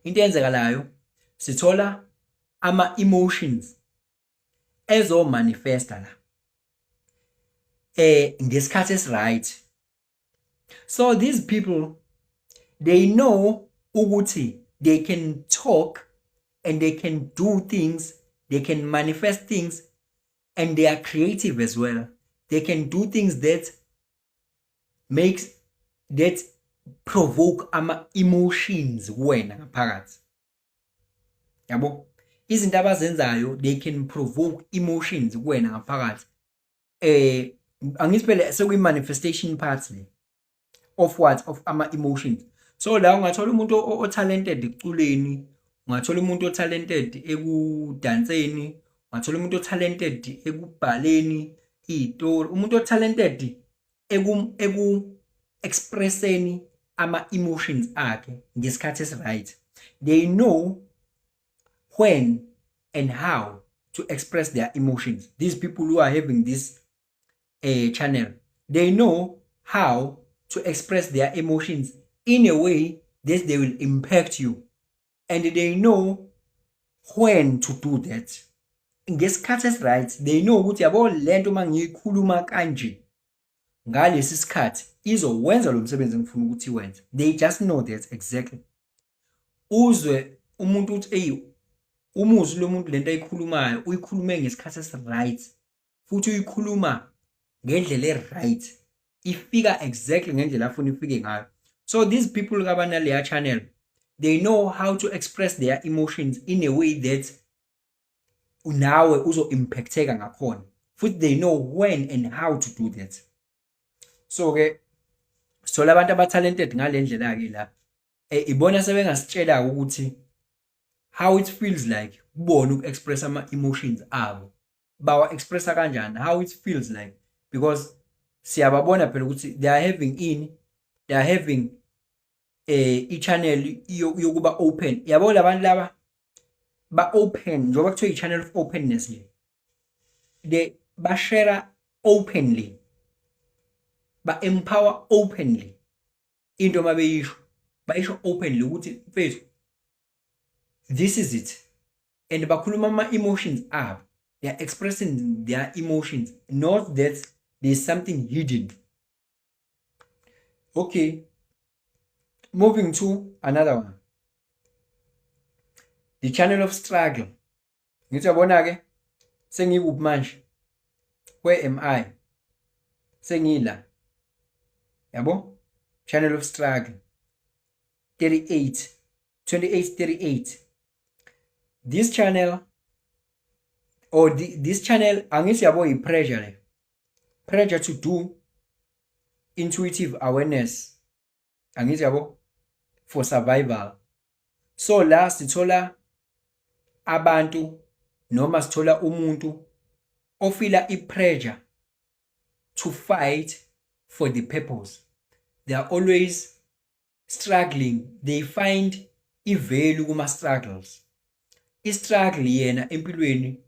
into eyenzekalayo, sithola ama emotions ezo manifesta la ngesikhathi esiright. So these people, they know ukuthi they can talk and they can do things, they can manifest things, and they are creative as well. They can do things that makes, that provoke ama emotions kuwena ngaphakathi, yabo. Izinto abazenzayo, they can provoke emotions kuwena ngaphakathi. Angithi phela sekuyi manifestation part le of what? Of ama emotions. So la ungathola umuntu o-talented ekuculeni, ungathola umuntu o-talented ekudanseni, ungathola umuntu o-talented ekubhaleni izitori, umuntu o-talented eku expresseni ama emotions akhe ngesikhathi esi-right. They know when and how to express their emotions. These people who are having this channel, they know how to express their emotions in a way that they will impact you, and they know when to do that ngesikhathi esi-right. They know ukuthi, yabo, lento uma ngiyikhuluma kanje ngalesi sikhathi izowenza lo msebenzi engifuna ukuthi iwenze. They just know that exactly. Uzwe umuntu uthi, "Ey, umuzwi lo muntu, lento ayikhulumayo uyikhulume ngesikhathi esi-right futhi uyikhuluma ngendlela e-right, ifika exactly ngendlela afuna ifike ngayo." So these people kabanaleya channel, they know how to express their emotions in a way that nawe uzo-impacteka ngakhona, futhi they know when and how to do that. So ke sithola abantu aba-talented ngale ndlela-ke la. Ibona sebengasitshela ukuthi how it feels like kubona uku-express ama-emotions abo, bawa-expressa kanjani, how it feels like, because siyababona phela ukuthi they are having in they are having i-channel yokuba open, yabo. Labantu laba ba open, njengoba kuthiwa i-channel of openness nje, they bashare openly, ba empower openly. Into mabeyisho, bayisho openly ukuthi, "Mfethu, this is it," and bakhuluma ama emotions abo. They are expressing their emotions, not that there's something hidden. Okay, moving to another one, the channel of struggle. Ngithi yabona ke, sengikuphi manje? Where am I? Sengila, yabo, channel of struggle, 38 28 38. This channel or this channel, angithi yabo, i-pressure le, pressure to do intuitive awareness, angithi yabo, for survival. So la sithola abantu noma sithola umuntu ofeela i-pressure to fight for the purpose. They are always struggling. They find i-value kuma struggles. I-struggle yena empilweni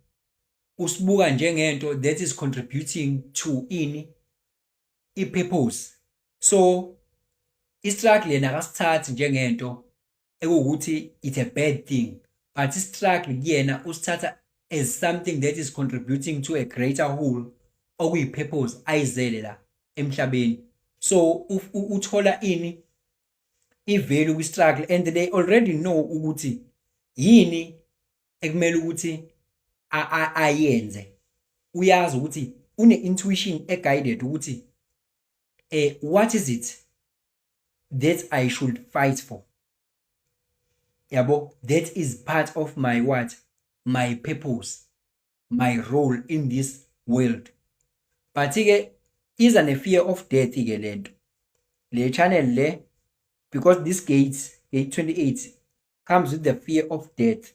usibuka njengento that is contributing to ini? I-purpose. So i-struggle yena akasithathi njengento ekuwukuthi it's a bad thing, but i-struggle kuyena usithatha as something that is contributing to a greater whole, okuyi-purpose ayizele la emhlabeni. So uthola ini? I-value kwi-struggle, and they already know ukuthi yini ekumele ukuthi ayenze. Uyazi ukuthi une-intuition e-guided ukuthi what is it that I should fight for, yabo? That is part of my what? My purpose, my role in this world. But ke iza ne-fear of death ke lento, le channel le, because this gate, gate 28, comes with the fear of death.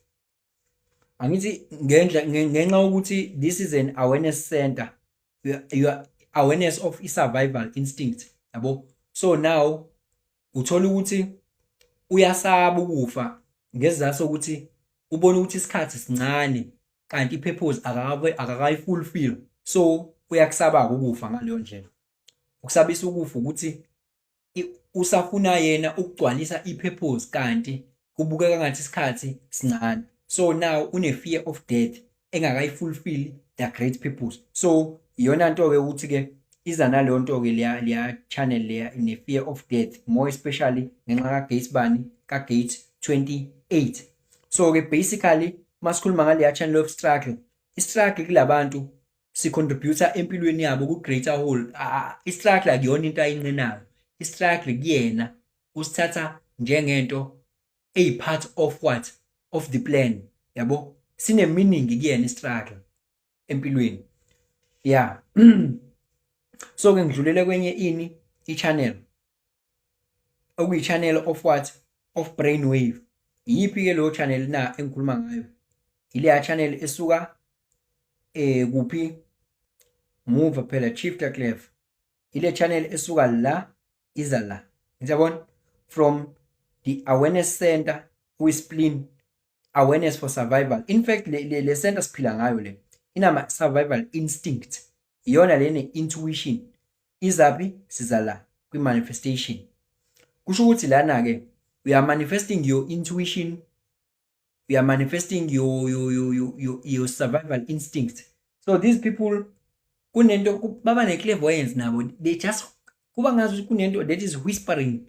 Angithi ngendla ngenxa yokuthi this is an awareness center, your awareness of i-survival instinct, yabo? So now uthola ukuthi uyasaba ukufa ngesizathu sokuthi ubona ukuthi isikhathi sincane kanti i-purpose akakayi-fulfill. So uyakusaba ukufa ngaleyo ndlela. Ukusabisa ukufa ukuthi usafuna yena ukugcwalisa i-purpose kanti kubukeka ngathi isikhathi sincane. So now une-fear of death engakayi-fulfill the great purpose. So iyona nto-ke ukuthi-ke iza naleyo nto-ke leya channel leya ne-fear of death, more especially ngenxa ka-gate bani? Ka-gate 28. So-ke basically masikhuluma ngaleya channel of struggle, i-struggle kulabantu si-contribute empilweni yabo ku-greater whole. I-struggle akuyona into ayinqenayo. I-struggle kuyena usithatha njengento eyi-part of what? Of the plan, yabo? Sine meaning kuyena i-struggle empilweni, yeah. So ke ngidlulele kwenye ini? I-channel okuyi-channel of what? Of brain wave. Iyiphi ke leyo channel na engikhuluma ngayo? Ileya channel esuka kuphi? Move phela, shift clef. Ile channel esuka la iza la, ngiyabona, from the awareness center kuyi-spleen, awareness for survival. In fact, le center siphila ngayo le inama survival instinct, iyona le intuition. Izaphi? Siza la kwi-manifestation. Kusho ukuthi lana ke we are manifesting your intuition, we are manifesting your survival instinct. So these people kunento baba ne-clairvoyance nabo. They just kuba ngazi ukuthi kunento that is whispering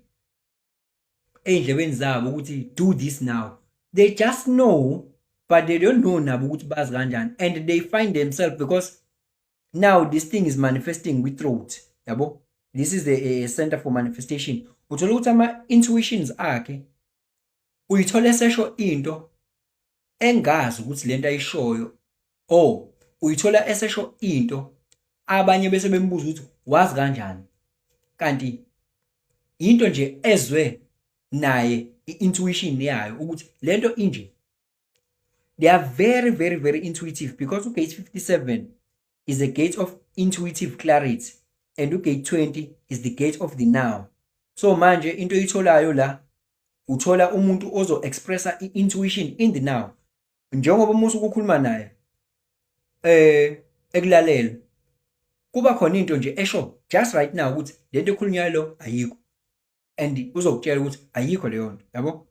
ey'ndlebeni zabo ukuthi do this now. They just know, but they don't know nabo ukuthi bazi kanjani, and they find themselves, because now this thing is manifesting with throat, yabo? This is the center for manifestation. Uthola ukuthi ama-intuitions akhe uyithola esesho into engazi ukuthi lento ayishoyo, oh, uyithola esesho into abanye bese bembuza ukuthi wazi kanjani, kanti into nje ezwe naye i-intuition yayo ukuthi lento inje. They are very, very, very intuitive because ugate 57 is a gate of intuitive clarity and ugate 20 is the gate of the now. So manje into oyitholayo la, uthola umuntu ozo expressa i-intuition in the now. Njengoba uma usuke ukhuluma naye ekulalela, kuba khona into nje esho just right now ukuthi lento ekhulunywayo lo ayikho, and uzokutshela ukuthi ayikho leyo nto, yabo?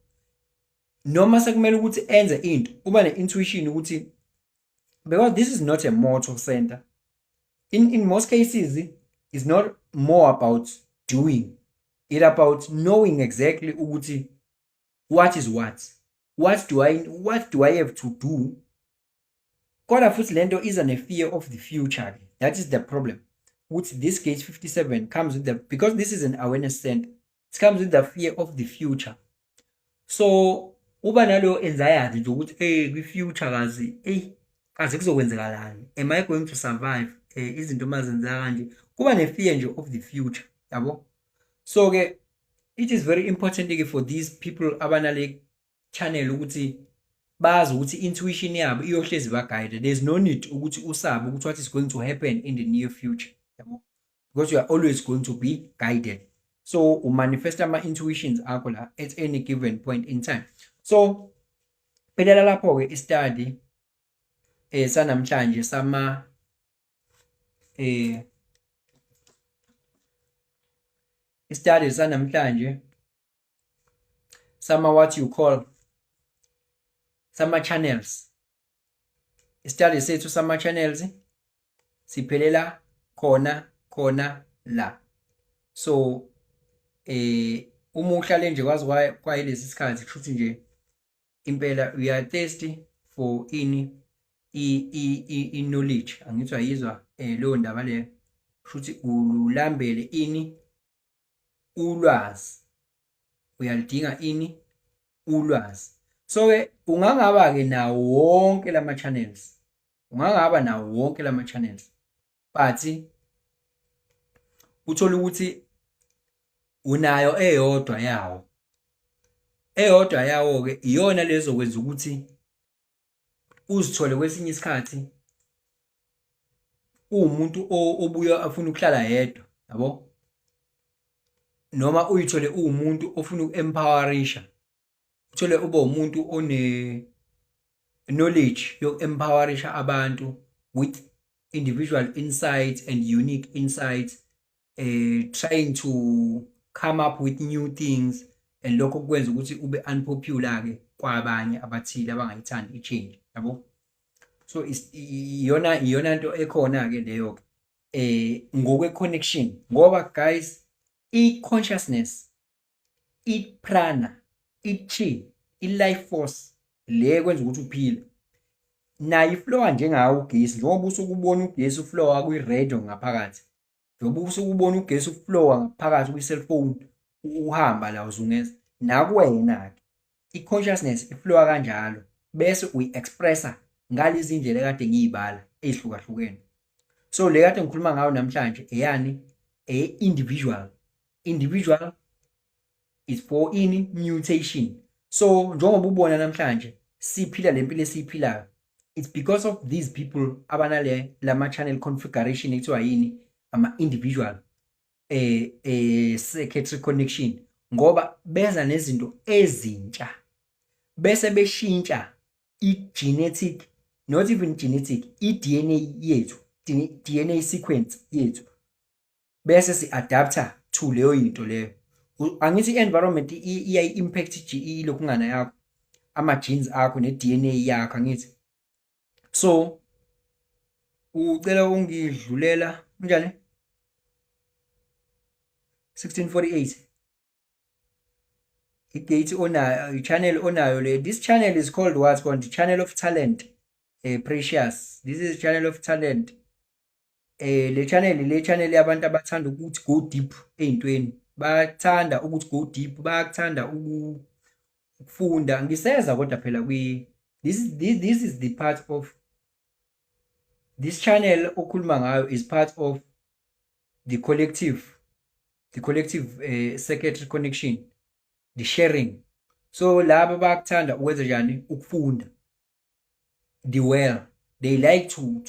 Noma sekumele ukuthi enze into, uba ne-intuition ukuthi, because this is not a motor center, in most cases it's not more about doing it, about knowing exactly ukuthi what is what do I have to do. Kodwa futhi lento iza ne-fear of the future. That is the problem ukuthi this gate 57 comes with the, because this is an awareness center, it comes with the fear of the future. So uba naleyo anxiety nje ukuthi hey, kwi-future kazi, hey, kazi kuzokwenzekalani? Am I going to survive izinto mazenzeka kanje? Kuba ne-fear nje of the future, yabo? So ke it is very important ke for these people abanale channel ukuthi bazi ukuthi intuition yabo iyohlezi ba-guide. There's no need ukuthi usabe ukuthi what is going to happen in the near future, yabo, because you are always going to be guided. So umanifest ama-intuitions akho la at any given point in time. So Phelela lapho-ke i-study sanamhlanje sama i-study sanamhlanje sama what you call sama channels. I-study sethu sama channels siphelela khona khona la. So uma uhlale nje kwazi kwayilesi sikhathi, kushuthi nje impela we are thirsty for ini i-knowledge. Angithi uyayizwa leyo ndaba leyo? Kushuthi ulambele ini? Ulwazi. Uyalidinga ini? Ulwazi. So-ke ungangaba-ke nawo wonke lama channels, ungangaba nawo wonke lama channels, but uthola ukuthi unayo eyodwa yawo. Eyodwa yawo-ke iyona lezokwenza ukuthi uzithole kwesinye isikhathi uwumuntu obuye afuna ukuhlala yedwa, yabo, noma uyithole uwumuntu ofuna uku-empowerisha, uthole ube umuntu one knowledge yoku-empowerisha abantu with individual insights and unique insights, trying to come up with new things, and lokho kwenza ukuthi ube unpopular ke kwabanye abathile abangayithandi i-change, yabo. So iyona iyona nto ekhona ke leyo ke ngokwe connection, ngoba guys, i-consciousness, i-prana, i-chi, i-life force le kwenza ukuthi uphile, nayo iflowa njengawo ugesi. Njengoba usuke ubona ugesi uflowa kwi-radio ngaphakathi, njengoba usuke ubona ugesi uflowa ngaphakathi kwi-cellphone, uhamba la uzungeza, nakuwena-ke i-consciousness iflowa kanjalo, bese uyi-expressa ngalezi ndlela ekade ngiyibala ey'hlukahlukene. So le kade ngikhuluma ngayo namhlanje eyani? Eye-individual. Individual is for ini? Mutation. So njengoba ubona namhlanje siphila le mpilo esiyiphilayo, it's because of these people abanale lama channel configuration ekuthiwa yini? Ama-individual circuitry connection, ngoba beza nezinto ezintsha bese beshintsha i-genetic, not even genetic, i-DNA yethu, DNA sequence yethu, bese si-adapta to leyo yinto leyo. Angithi i-environment iyayi-impact ilokhungana yakho, ama-genes akho ne-DNA yakho, angithi? So ucela ungidlulela kanjani? 1648 i-gate onayo, i-channel onayo le. This channel is called what? Called the channel of talent. Precious, this is channel of talent. Le channel yabantu abathanda ukuthi go deep ey'ntweni, bayathanda ukuthi go deep, bayakuthanda ukufunda. Ngiseza kodwa phela kwi this is the part of this channel okhuluma ngayo, is part of the collective circuitry connection, the sharing. So laba bayakuthanda ukwenza njani? Ukufunda. The well, they like to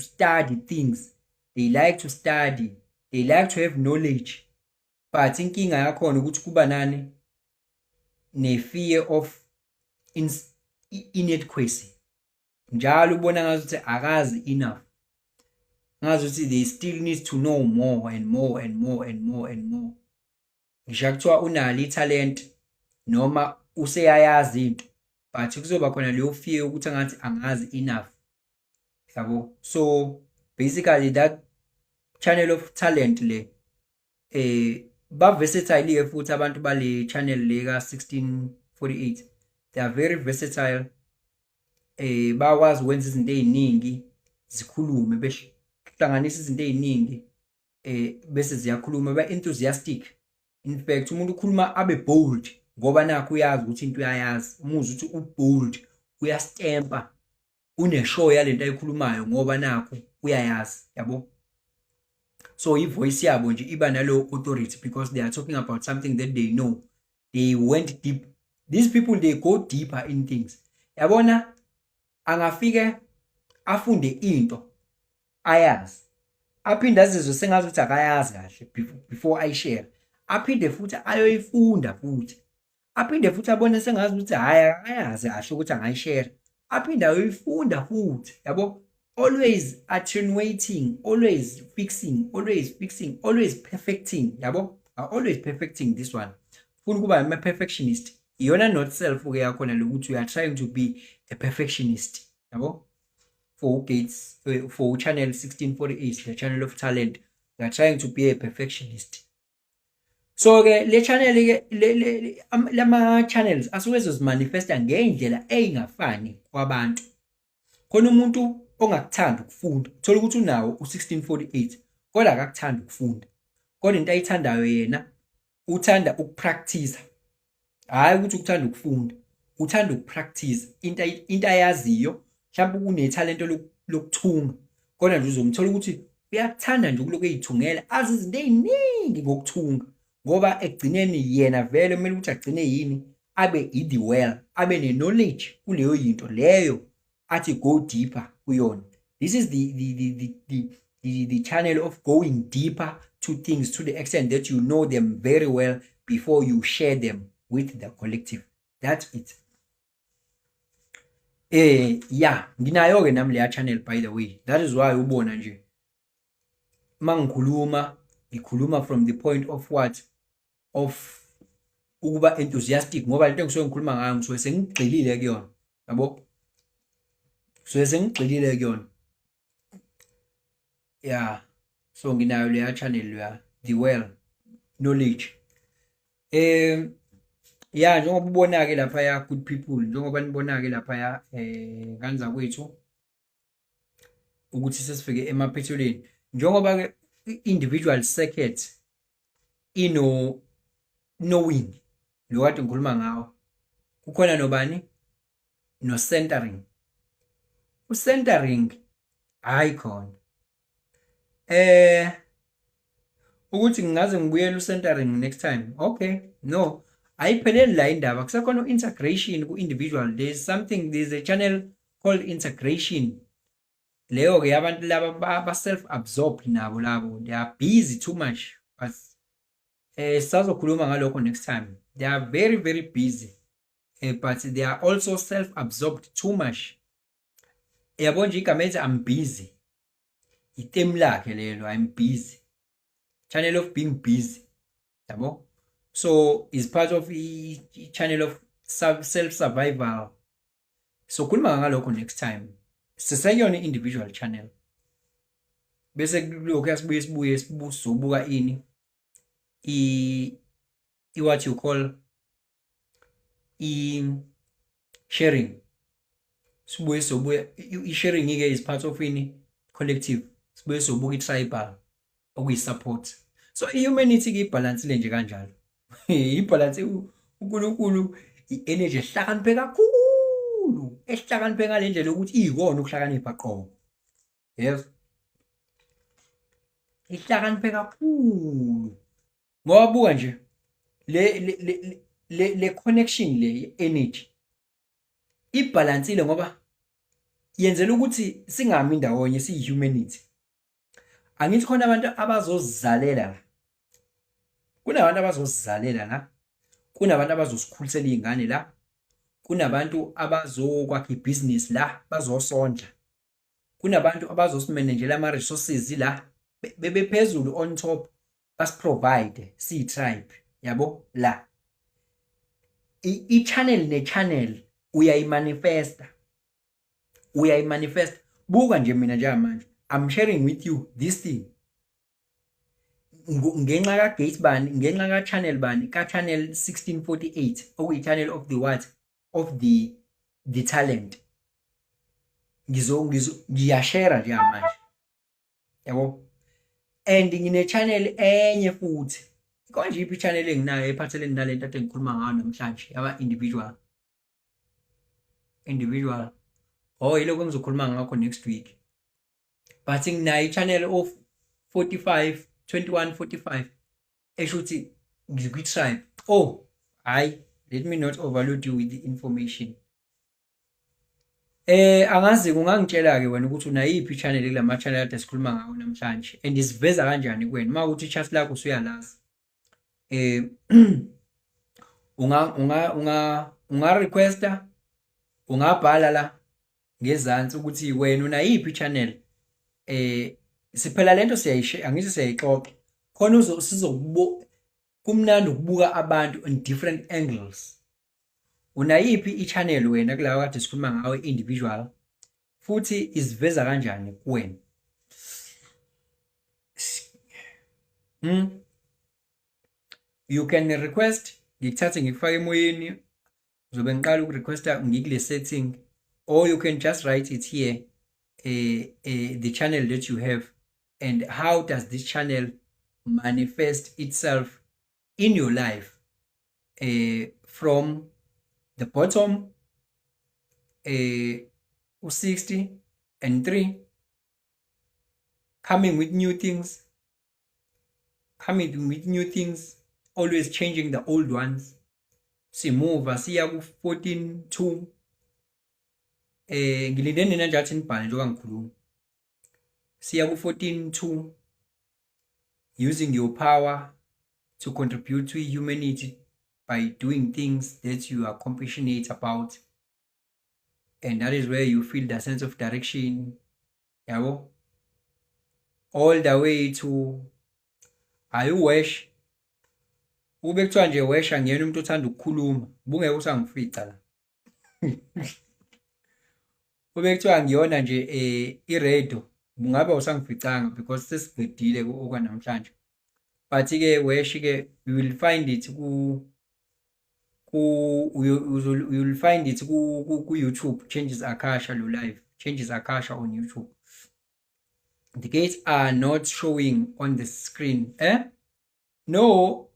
study things, they like to study, they like to have knowledge, but inkinga yakhona ukuthi kuba nani? Ne-fear of inadequacy. Njalo ubona ngazuthi akazi enough, ngazuthi they still need to know more and more and more and more and more. Ngisho kuthiwa unalo ithalente noma useyayazi into, but kuzoba khona leyo fear ukuthi angathi angazi enough, yabo. So basically that channel of talent le, ba versatile ke futhi abantu bale channel le ka 1648. They are very versatile. Bayakwazi ukwenza izinto eziningi zikhulume, behlanganisa izinto eziningi bese ziyakhuluma. Ba enthusiastic. In fact, umuntu ukhuluma abe bold ngoba nakho uyazi ukuthi into uyayazi. Umuzwa ukuthi u-bold, uyastempa, une-sure yalento ayikhulumayo ngoba nakho uyayazi, yabo. So i-voice yabo nje iba nalo authority because they are talking about something that they know. They went deep. These people, they go deeper in things, yabona. Angafike afunde into ayazi, aphinde azizwe sengathi ukuthi akayazi kahle before ayishare, aphinde futhi ayoyifunda futhi. Aphinde futhi abone sengazi ukuthi hhayi, akayazi kahle ukuthi angayishera, aphinde ayoyifunda futhi, yabo. Always attenuating, always fixing, always fixing, always perfecting, yabo, always perfecting this one. Funa ukuba ama-perfectionist. Iyona not self-ke yakhona lokuthi you are trying to be a perfectionist, yabo. For Gates, for channel 1648, the channel of talent, you are trying to be a perfectionist. So ke le channel ke, lama channels asuke ezozimanifesta ngey'ndlela ey'ngafani kwabantu. Khona umuntu ongakuthandi ukufunda, uthola ukuthi unawo u-1648 kodwa akakuthandi ukufunda, kodwa into ayithandayo yena uthanda ukupractice. Hhayi ukuthi ukuthanda ukufunda, uthanda ukupractice into ayaziyo. Mhlawumbe unethalente lokuthunga, kodwa nje uzomthola ukuthi uyakuthanda nje ukulokhu ey'thungela, azi izinto ey'ningi ngokuthunga, ngoba ekugcineni yena vele kumele ukuthi agcine yini, abe i-the well, abe ne-knowledge kuleyo yinto leyo athi go deeper kuyona. This is the channel of going deeper to things to the extent that you know them very well before you share them with the collective. That's it. Yeah, nginayo ke nami leya channel, by the way. That is why ubona nje mangikhuluma, ngikhuluma from the point of what, of ukuba enthusiastic, ngoba lento engisuke ngikhuluma ngayo ngisuke sengigxilile kuyona, yabo, suke sengigxilile kuyona. Yeah, so nginayo leya channel leya, the well knowledge. Ya, njengoba ubona ke lapha ya, good people, njengoba nibona ke lapha ya, ngane zakwethu, ukuthi sesifike emaphethelweni, njengoba ke individual circuit ino knowing lo kade ngikhuluma ngawo, kukhona nobani, no centering. U-centering, hayi khona, ukuthi ngingaze ngibuyele u-centering next time. Okay, no, ayipheleli la indaba, kusekhona u-integration ku-individual. There's something, there's a channel called integration. Leyo-ke abantu laba ba-self absorbed nabo labo, they are busy too much, but sisazokhuluma ngalokho next time. They are very very busy, but they are also self absorbed too much, yabo. Nje igama elithi "I'm busy", itemu lakhe lelo, "I'm busy", channel of being busy, yabo. So is part of i-channel of self survival. So khuluma ngalokho next time, siseyona individual channel, bese kulokhu yasibuye sibuye sizobuka ini, i what you call i sharing. Sibuye sobuya i-sharing ke is part of ini, collective. Sibuye sobuka i-tribal, okuyi-support. So i-humanity ke ibalansile nje kanjalo, ibalance. uNkulunkulu i-energy ehlakaniphe kakhulu, ehlakaniphe ngale ndlela yokuthi iyikona ukuhlakanipha qobo. Yes, ihlakaniphe kakhulu, ngoba buka nje le connection le energy ibalansile, ngoba yenzela ukuthi singami ndawonye siyi-humanity. Angithi khona abantu abazozizalela la, kunabantu abazosizalela la, kunabantu abazosikhulisela iy'ngane la, kunabantu abazokwakha ibhizinisi la, bazosondla, kunabantu abazosimanejela ama-resources la, bebephezulu on top, basiprovide siyi-tribe, yabo. La i-channel ne-channel uyayimanifesta, uyayimanifesta. Buka nje mina njengamanje, I'm sharing with you this thing ngenxa ka-gate bani, ngenxa ka-channel bani, ka-channel 1648, okuyi-channel of the what, of the talent. Ngizo ngiyashare njengamanje, yabo. And ngine-channel enye futhi. Konje iphi i-channel enginayo ephathelene nalento ade ngikhuluma ngayo namhlanje yaba individual, individual? Oh, yiloko engizokhuluma ngakho next week, but nginayo i-channel of 45 21 45, esho ukuthi ngikwi-tribe. Oh hayi, let me not overload you with the information. Angazi, ungangitshela ke wena ukuthi unayiphi i-channel kulama channel ade sikhuluma ngawo namhlanje, and isiveza kanjani kuwena uma ukuthi i-chart lakho usuyalazi. Unga requesta, ungabhala la ngezansi ukuthi wena unayiphi channel. Siphela lento siyayishe, angithi siyayixoxa khona uzo sizokubo kumnandi ukubuka abantu in different angles. Unayiphi i-channel wena kulawa kade sikhuluma ngawo individual, futhi iziveza kanjani kuwena? You can request, ngikuthathe ngikufake emoyeni. Ngizobe ngiqala ukurequesta ngikule setting, or you can just write it here, the channel that you have and how does this channel manifest itself in your life, from the bottom, 60 and 3, coming with new things, coming with new things, always changing the old ones. Simuva siya ku 14 2. Ngilinde nina nje athi nibhale njengoba ngikhuluma. Siya ku 14 2, using your power to contribute to humanity by doing things that you are compassionate about, and that is where you feel the sense of direction, yabo, all the way to ayi wesh. Ube kuthiwa nje wesh, angiyena umuntu othanda ukukhuluma, bungeke usangifica la. Ube kuthiwa ngiyona nje i-radio, bungabe usangificanga because sesiqedile okwanamhlanje. But ke wesh ke, you will find it ku you will find it ku YouTube Changes Akasha, lo live Changes Akasha on YouTube. The gates are not showing on the screen. No,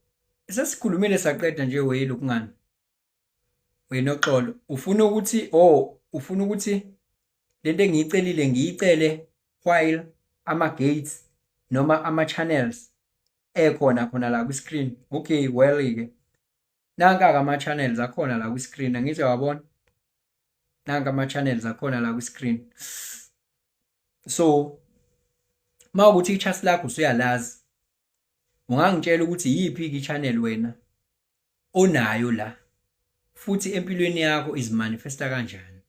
sesikhulumile saqeda nje weyilo kungani wena oxolo ufuna ukuthi, oh, ufuna ukuthi lento engiyicelile ngiyicele while ama gates noma ama channels ekhona khona la ku screen. Okay, well ke nanka ama channels akhona la ku screen, angithi wabona nanka ama channels akhona la ku screen. So mawukuthi i-chart lakho usuyalazi, ungangitshela ukuthi yiphi i-channel wena onayo la, futhi empilweni yakho izimanifesta kanjani?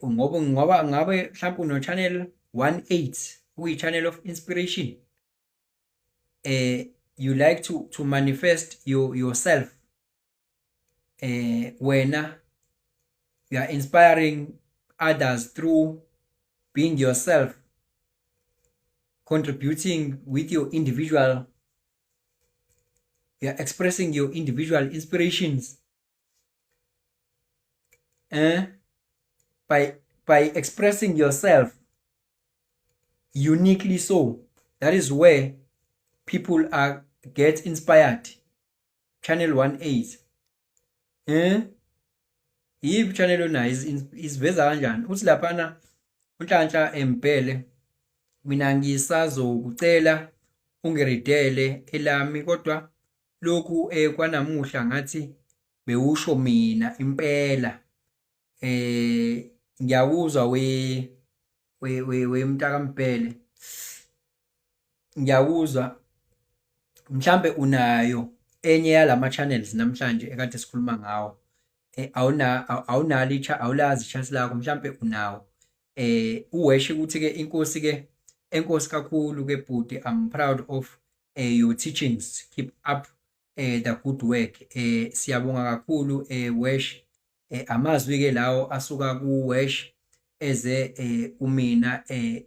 Ngoba ngabe mhlawumbe uno channel 18, kuyi channel of inspiration. You like to manifest yourself. Wena you are inspiring others through being yourself, contributing with your individual, you are expressing your individual inspirations by expressing yourself uniquely. So that is where people are get inspired, channel 18. Yiphi channel onayo, isiveza kanjani? Uthi laphana uNhlanhla Embhele, mina ngisazokucela ungiridele elami, kodwa lokhu kwanamuhla ngathi bewusho mina impela. Ngiyakuzwa we mntakaMbhele, ngiyakuzwa. Mhlambe unayo enye yalama channels namhlanje ekade sikhuluma ngawo. Awuna awunalo, awulazi i-chart lakho, mhlambe unawo. Uweshe ukuthi ke inkosi ke, enkosi kakhulu ke bhuti, I'm proud of your teachings, keep up the good work. Siyabonga kakhulu, Wesh. Amazwi ke lawo asuka ku Wesh eze kumina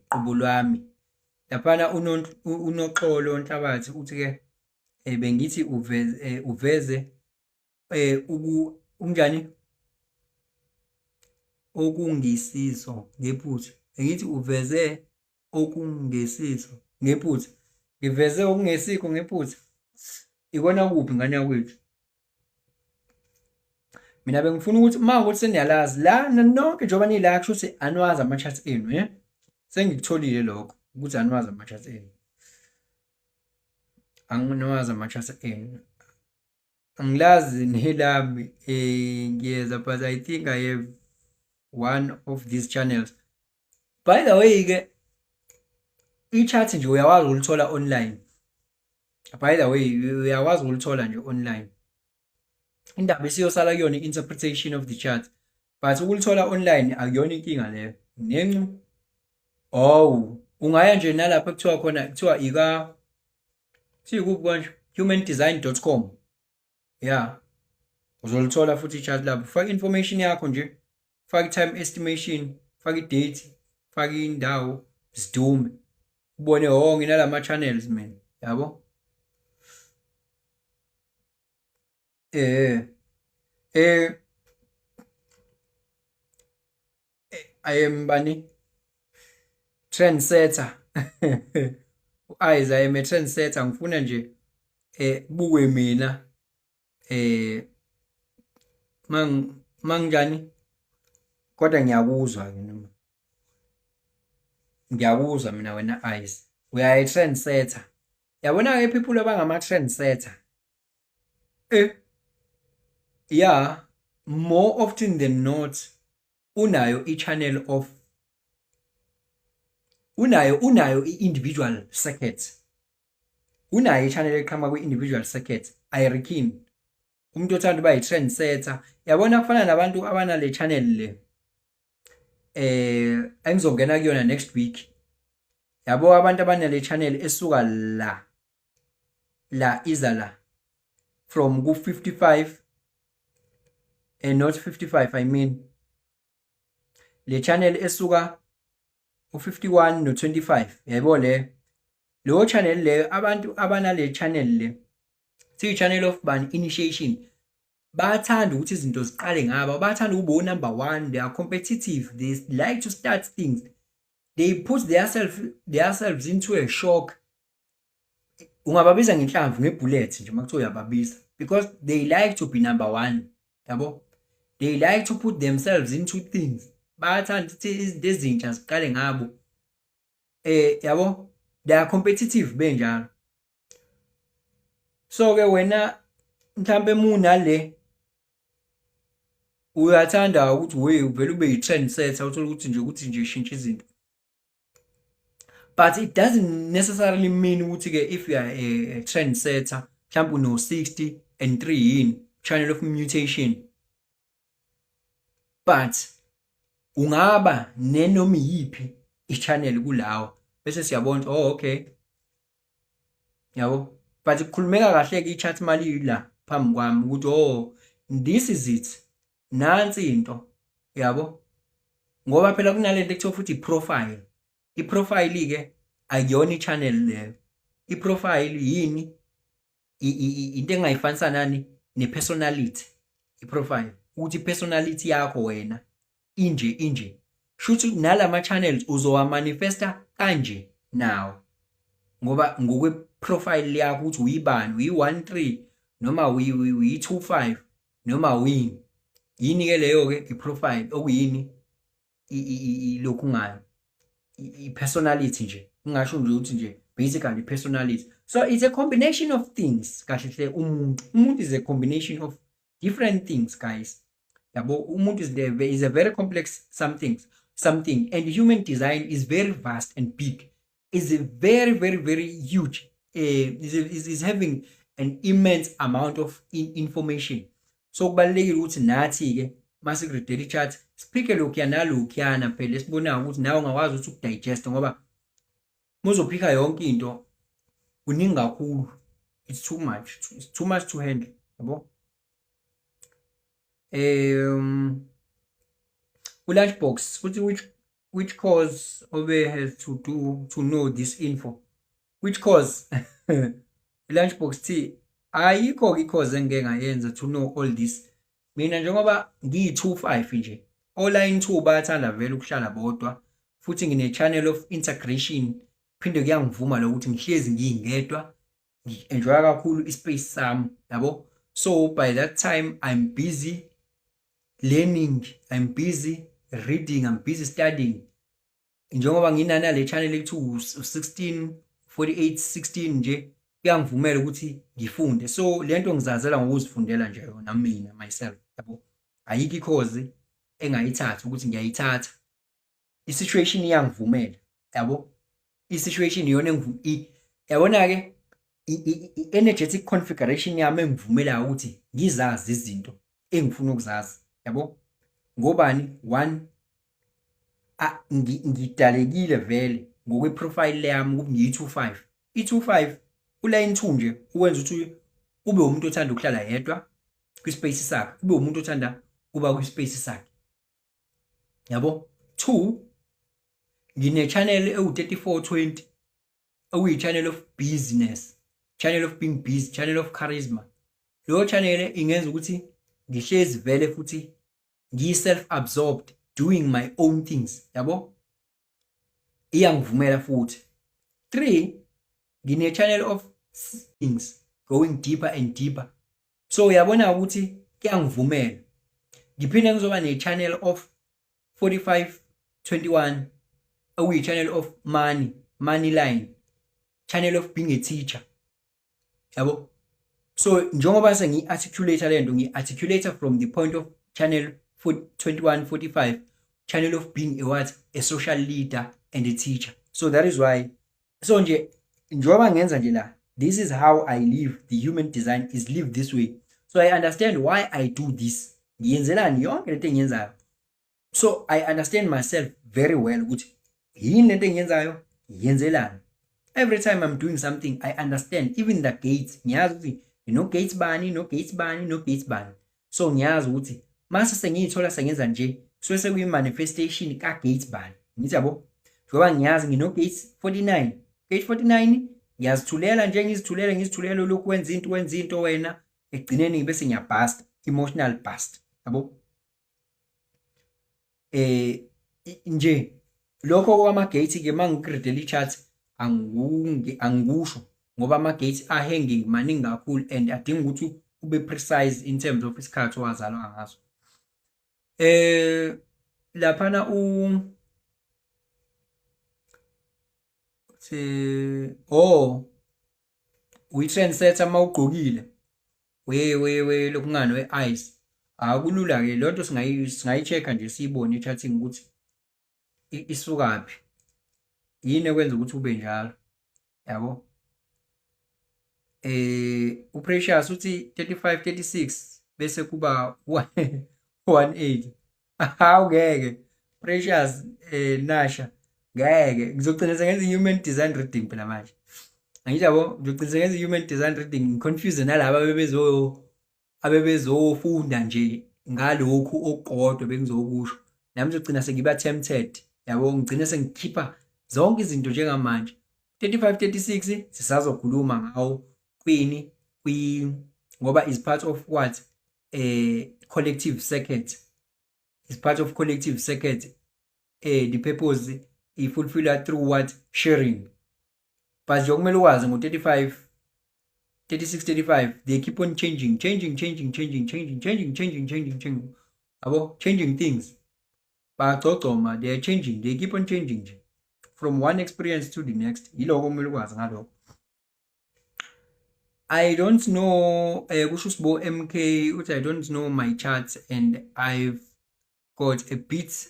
qobo lwami. Laphana uNoxolo Nhlabathi uthi ke bengithi uveze uku unjani okungisiso ngephutha. Bengithi uveze okungesiso ngephutha. Ngiveze okungesikho ngephutha. Ikona kuphi, ngane yakwethu? Mina bengifuna ukuthi uma ukuthi seniyalazi la nonke njengoba nila, kusho ukuthi aniwazi ama-charts enu. Sengikutholile lokho ukuthi aniwazi ama-charts enu. Anginiwazi ama-charts enu. Angilazi nelami. Ngiyeza, but I think I have one of these channels. By the way ke, i-chart nje uyakwazi ukulithola online. By the way, uyakwazi ukulithola nje online. Indaba isiyosala kuyona i-interpretation of the chart, but ukulithola online akuyona inkinga leyo. Nencu oh, ungaya nje nalapha kuthiwa khona, kuthiwa ika kuthiwa ikuphi konje, humandesign.com. Yeah, uzolithola futhi i-chart lapho. Faka information yakho nje, faka i-time estimation, faka i-date, faka indawo, sidume ubone. Oh, nginalama channels mina, yabo. I am bani, trendsetter u-eyes. I am a trendsetter. Ngifuna nje kubukwe mina mang manginjani, kodwa ngiyakuzwa ke noma ngiyakuzwa mina. Wena eyes, uyayi trendsetter, yabona ke. People abangama trendsetter, yeah, more often than not unayo i-channel of unayo i-individual circuit, unayo i-channel eqhamuka kwi-individual circuit. I reckon umuntu othanda uba i-trendsetter, yabona, kufana nabantu abanale channel le engizongena kuyona next week, yabo. Abantu abanale channel esuka la la iza la from ku 55 and not 55, I mean le channel esuka u51 no 25, yaybo le leyo channel leyo. Abantu abanale channel le siyi channel of bani, initiation, bayathanda ukuthi izinto ziqale ngabo, bayathanda ukuba number 1. They are competitive, they like to start things, they put their selves into a shock. Ungababiza ngenhlamvu, ngebullet nje makuthiwa uyababiza, because they like to be number 1, yabo. They like to put themselves into things, bayathanda ukuthi izinto ezintsha ziqale ngabo, yabo. They are competitive benjalo. So ke wena mhlambe munale uyathanda ukuthi we uvele ube yi-trend setter, uthola ukuthi nje shintsha izinto, but it doesn't necessarily mean ukuthi ke if you are a trend setter, mhlawumbe uno 60 and 3 yini, channel of mutation, but ungaba nenoma iyiphi i-channel kulawo, bese siyabona, oh okay, yabo. But kukhulumeka kahle ke i-chart mali la phambi kwami ukuthi oh, this is it, nansi into, yabo, ngoba phela kunalento ekuthiwa futhi i-profile. I-profile ke akuyona i-channel leyo. I-profile yini? Into engayifanisa nani, ne-personality. I-profile ukuthi i-personality yakho wena inje inje, shuthi nalama channels uzowa manifesta kanje nawo, ngoba ngokwe profile yakho ukuthi uyibani, uyi-13 noma uyi-25 noma uyini yini ke leyo ke i-profile, okuyini lokhu ngayo i-personality nje, ngingasho nje ukuthi nje basically personality. So it's a combination of things kahle hle. Umuntu is a combination of different things, guys, yabo. Umuntu is a very complex something, and human design is very vast and big, is a very very very huge, is having an immense amount of information. So kubalulekile ukuthi nathi ke masiku-read-ela i-chart siphike lokhuya nalokhuyana phela esibonayo ukuthi nawe ungakwazi ukuthi ukudigest, ngoba muzophika yonke into kuningi kakhulu. It's too much, it's too much to handle, yabo. U-lunchbox futhi, which course Obe has to do to know this info? Which course, lunchbox T? Ayikho i-course engike ngayenza to know all this. Mina njengoba ngiyi-25 nje, o-line 2 bayathanda vele ukuhlala bodwa, futhi ngine-channel of integration, phinde kuyangivuma lokuthi ngihlezi ngiyingedwa, ngi-enjoya kakhulu i-space sami, yabo. So by that time I'm busy learning, I'm busy reading, I'm busy studying, njengoba nginana le channel ekuthiwa u-16 48 16 nje, kuyangivumela ukuthi ngifunde. So lento ngizazela ngokuzifundela nje yona mina myself, yabo. Ayikho i-course engayithatha ukuthi ngiyayithatha. I-situation iyangivumela, yabo. I-situation iyona, yabona ke, I-energetic configuration yami engivumelayo ukuthi ngizazi izinto engifuna ukuzazi, yabo. Ngobani? One, ngidalekile vele ngokwe-profile yami ukuthi ngiyi-25. I-25 uline 2 nje ukwenza ukuthi ube umuntu othanda ukuhlala yedwa kwi-space sakhe, ube umuntu othanda kuba kwi-space sakhe, yabo. 2, ngine-channel ewu-3420 okuyi-channel of business, channel of being busy, channel of charisma. Leyo channel ingenza ukuthi ngihlezi vele futhi ngiyi-self absorbed, doing my own things, yabo, iyangivumela futhi. 3, ngine channel of things going deeper and deeper, so uyabona ukuthi kuyangivumela. Ngiphinde ngizoba ne channel of 4521 okuyi channel of money, money line, channel of being a teacher, yabo. So njengoba sengiyi-articulate le nto, ngiyi-articulate from the point of channel 2145, channel of being a what? A social leader and a teacher. So that is why, so nje njengoba ngenza nje la, this is how I live. The human design is lived this way, so I understand why I do this, ngiyenzelani yonke lento engiyenzayo. So I understand myself very well ukuthi yini lento engiyenzayo, ngiyenzelani. Every time I'm doing something, I understand even the gates. Ngiyazi ukuthi ngino gates bani, no gates bani, no gates bani. So ngiyazi ukuthi mase sengiyithola sengenza nje, suke sekuyi-manifestation ka-gates bani. Ngithi yabo, njengoba ngiyazi ngino gates 49, gate 49, ngiyazithulela nje, ngizithulele, ngizithulele, lokhu wenza into, wenza into wena, ekugcineni bese ngiyabust, emotional bust, yabo. Nje lokho kwama-gate ke, mangiku-readela i-chart, angikusho ngoba ama-gates a-hanging maningi kakhulu and adinga ukuthi ube precise in terms of isikhathi owazalwa ngaso. Laphana u se, oh, uyi-trendsetter mawugqokile we we we lokungani we-ice. Akulula ke lonto, singayi-check-a nje, siyibone e-charting ukuthi isukaphi, yini ekwenza ukuthi ube njalo, yabo. UPrecious uthi 35 36 bese kuba 18. Hawu, ngeke Precious, Nasha, ngeke ngizogcina sengenza i-human design reading phela manje, angithi yabo. Ngizogcina sengenza i-human design reading, ngiconfuse nalaba abebezofunda nje ngalokhu okukodwa bengizokusho. Nami ngizogcina sengiba tempted, yabo, ngigcine sengikhipha zonke izinto. Njengamanje 35 36 sisazokhuluma ngawo kwini kwi, ngoba is part of what? Collective circuit, is part of collective circuit. The purpose i-fulfill through what? Sharing. But nje okumele ukwazi ngo-35 36 35, they keep on changing, changing, changing, changing, changing, changing, changing, changing, changing, yabo, changing things, bayagcogcoma, they are changing, they keep on changing nje from one experience to the next. Yiloko okumele ukwazi ngalokho. I don't know, kusho uSibo MK uthi, "I don't know my charts and I've got a bit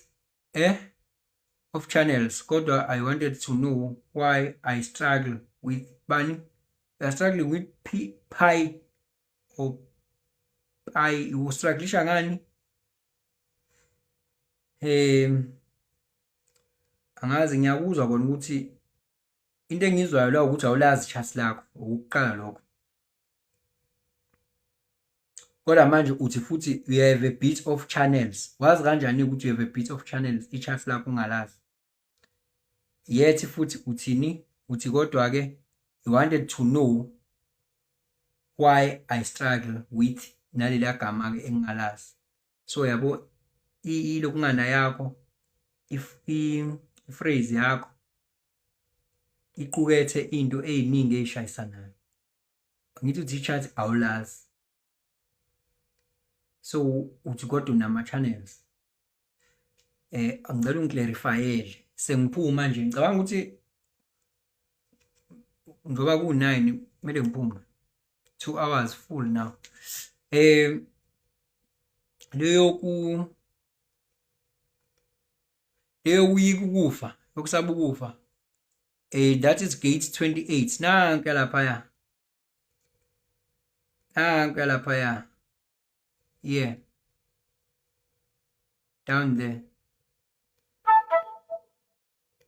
of channels, kodwa I wanted to know why I struggle with bani." You are struggling with P, pi or pi? Ustrugglisha ngani? Angazi, ngiyakuzwa kona ukuthi into engizwayo la ukuthi awulazi chart lakho, ukuqala lokho. Kodwa manje uthi futhi you have a bit of channels. Wazi kanjani ukuthi you have a bit of channels, i-chart lakho ungalazi? Yet futhi uthini? Uthi kodwa ke you wanted to know why I struggle with naleliya gama ke engingalazi. So yabo, ilokungana yakho, if i-phrase yakho iqukethe into eziningi ezishayisanayo. Ngithi uthi i-chart awulazi, so uthi kodwa unama-channels. Angicela ungiclarifyele sengiphuma nje. Ngicabanga ukuthi njengoba ku-9 kumele ngiphume, 2 hours full now. Leyo kuyika ukufa, yokusaba ukufa, that is gate 28, nanke laphaya. Nanku laphaya. Yeah. Down there.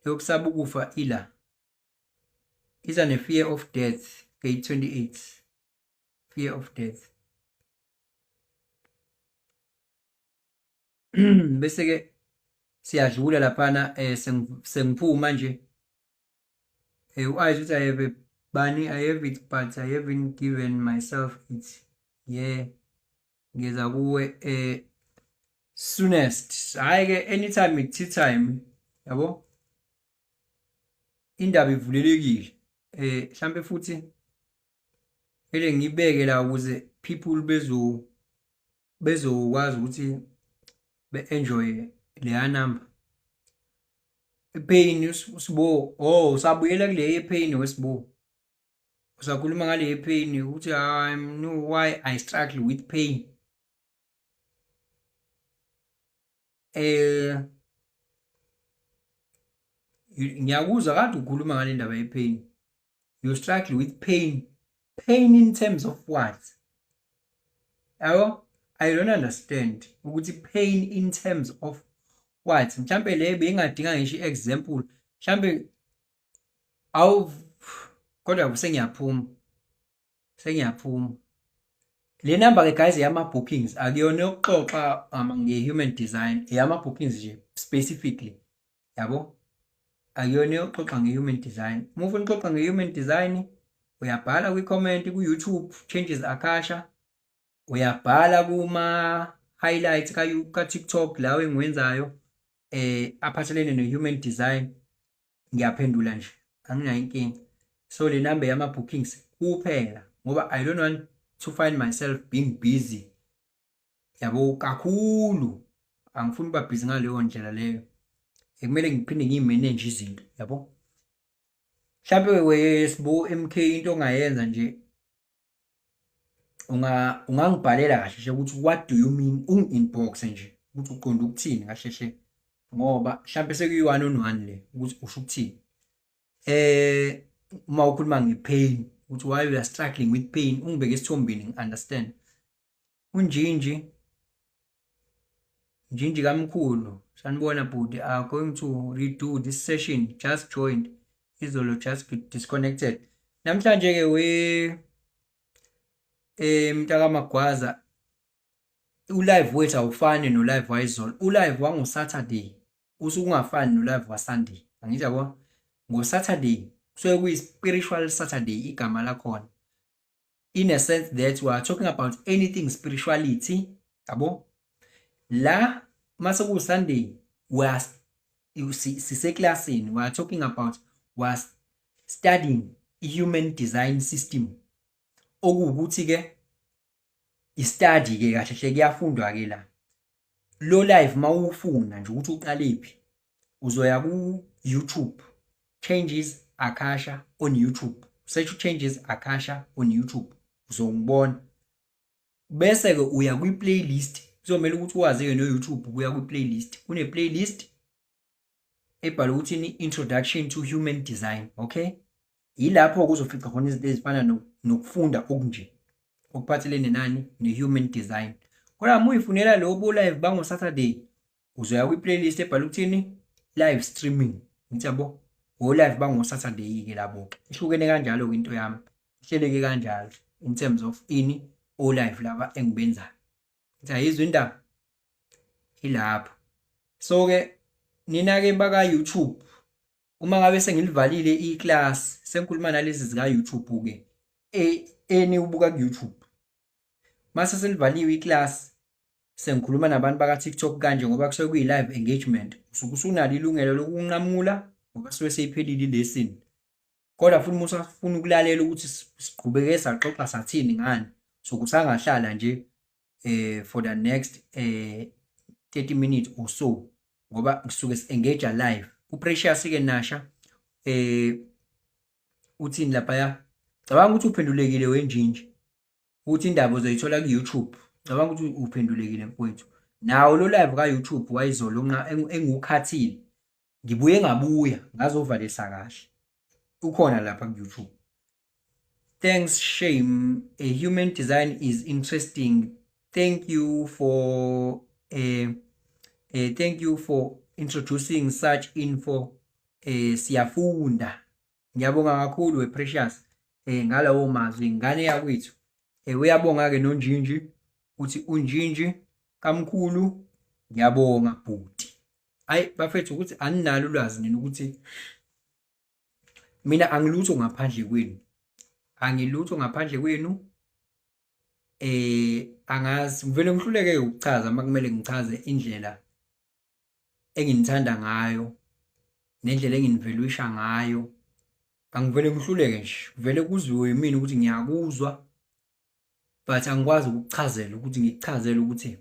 Yokusaba ukufa ila. Iza ne-fear of death, gate 28. Fear of death. Bese ke siyadlula laphana, sengiphuma nje. U-Isaac uthi, "I have a bunny, I have it, but I haven't given myself it." Yeah. Ngeza kuwe soonest. Hayi ke, anytime tea time, yabo? Indaba ivulelekile. Mhlambe futhi kumele ngibeke la ukuze people bezokwazi ukuthi be-enjoy leya number. I-pain uSibo, oh, usabuyela kule ye-pain weSibo. Usakhuluma ngale ye-pain ukuthi I know why I struggle with pain. Ngiyakuzwa kade ukhuluma ngale ndaba ye-pain. You struggle with pain. Pain in terms of what? Yabo? I don't understand ukuthi pain in terms of what. Mhlambe le beyingadinga ngisho i-example. Mhlambe awu, kodwa sengiyaphuma. Sengiyaphuma. Le number ke guys eyama bookings, akuyona yokuxoxa nge-human design, eyama bookings nje specifically. Yabo? Akuyona yokuxoxa nge-human design. Uma ufuna ukuxoxa nge-human design, uyabhala kwi-comment ku-YouTube Changes Akasha, uyabhala kuma highlights ka TikTok lawo engiwenzayo aphathelene ne-human design, ngiyaphendula nje, anginayo inkinga. So le number yama bookings kuphela, ngoba I don't want to find myself being busy, yabo, kakhulu. Angifuni ukuba busy ngaleyo ndlela leyo, kumele ngiphinde ngiyi-manage izinto, yabo. Mhlampe weSibu MK, into ongayenza nje, ungangibhalela kahle nje ukuthi what do you mean, ungi-inbox nje ukuthi uqonda ukuthini kahle hle, ngoba mhlampe sekuyi one on one le, ukuthi usho ukuthini uma ukhuluma nge-pain, ukuthi why you are struggling with pain. Ungibeke esithombeni ngi-understand. Unjinji Njinji kamkhulu, sanibona bhuti, are going to redo this session? Just joined izolo, just disconnected. Namhlanje ke we mntaka Magwaza, u-live wethu awufani no live wayizolo. U-live wango Saturday usuke ungafani no live wa Sunday, angithi yabo? Ngo Saturday kusuke kuyi spiritual Saturday igama lakhona, in a sense that we are talking about anything spirituality, yabo. La mase ku Sunday, we are siseklasini, we are talking about, we are studying human design system, okuwukuthi ke i-study ke kahle hle, kuyafundwa ke la. Lo live mawufuna nje ukuthi uqalephi, uzoya ku YouTube, Changes Akasha on YouTube, search Changes Akasha on YouTube, uzongibona. Bese ke uya kwi playlist. Kuzomela ukuthi wazi ke no YouTube, kuya kwi playlist, kune playlist ebhalwe ukuthi ni Introduction to Human Design, okay? Yilapho kuzofica khona izinto ezifana nokufunda okunje okuphathelene nani, ne-human design. Kodwa uma uyifunela lobo live bango Saturday, uzoya kwi-playlist ebhalwe ukuthini, live streaming, ngithi yabo, o live bango Saturday ke labo ke. Ihlukene kanjalo ke into yami, ihleleke kanjalo in terms of ini, o live laba engibenzayo. Ngithi ayizwe indaba ilapho. So ke nina ke baka YouTube, uma ngabe sengilivalile i-class, sengikhuluma nalezi zika YouTube ke enibuka ku YouTube, mase selivaliwe i-class, sengikhuluma nabantu baka TikTok kanje, ngoba kusuke kuyi live engagement, usuke usunalo ilungelo lokunqamula ngoba suke seyiphelile lesson. Kodwa futhi uma usafuna ukulalela ukuthi siqhubeke saxoxa sathini ngani, so kusangahlala nje for the next 30 minutes or so, ngoba ngisuke si-engage live. UPrecious ke Nasha uthini lapha? Cabanga ukuthi uphendulekile wenjinji, ukuthi indaba uzoyithola ku-YouTube. Cabanga ukuthi uphendulekile mfowethu. Nawo lo live ka-YouTube wayizolo engiwukhathile, ngibuye ngabuya ngazovalisa kahle, ukhona lapha ku-YouTube. Thanks shame, a human design is interesting. Thank you for thank you for introducing such info. Siyafunda. Ngiyabonga kakhulu we Precious ngalawo mazwi, ngane yakwethu. Uyabonga ke noNjinji, uthi uNjinji kamkhulu ngiyabonga bhuti. Hayi bafethu, ukuthi aninalo ulwazi nina ukuthi mina angilutho ngaphandle kwenu, angilutho ngaphandle kwenu. Angazi, ngivele ngihluleke ukuchaza uma kumele ngichaze indlela enginithanda ngayo nendlela enginivaluisha ngayo. Angivele ngihluleke nje, vele kuzwiwe yimina ukuthi ngiyakuzwa, but angikwazi ukukuchazela ukuthi ngikuchazele ukuthi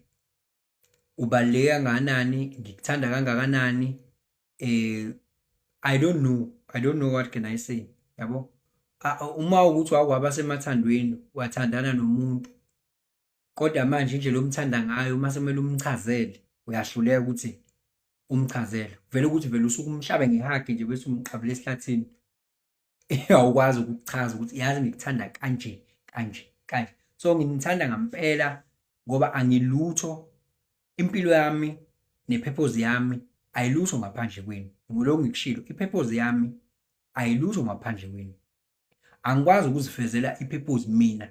ubaluleke kangakanani, ngikuthanda kangakanani. I don't know, I don't know what can I say, yabo. Uma ukuthi wakwaba semathandweni, wathandana nomuntu, kodwa manje indlela omthanda ngayo uma sekumele umchazele uyahluleka ukuthi umchazele, vele ukuthi vele usuke umhlabe nge-hug nje bese umqabule esihlathini. Awukwazi ukuchaza ukuthi yazi ngikuthanda kanje kanje kanje. So nginithanda ngampela ngoba angilutho, impilo yami ne-purpose yami ayilutho ngaphandle kwenu. Ngilokhu ngikushilo, i-purpose yami ayilutho ngaphandle kwenu. Angikwazi ukuzifezela i-purpose mina,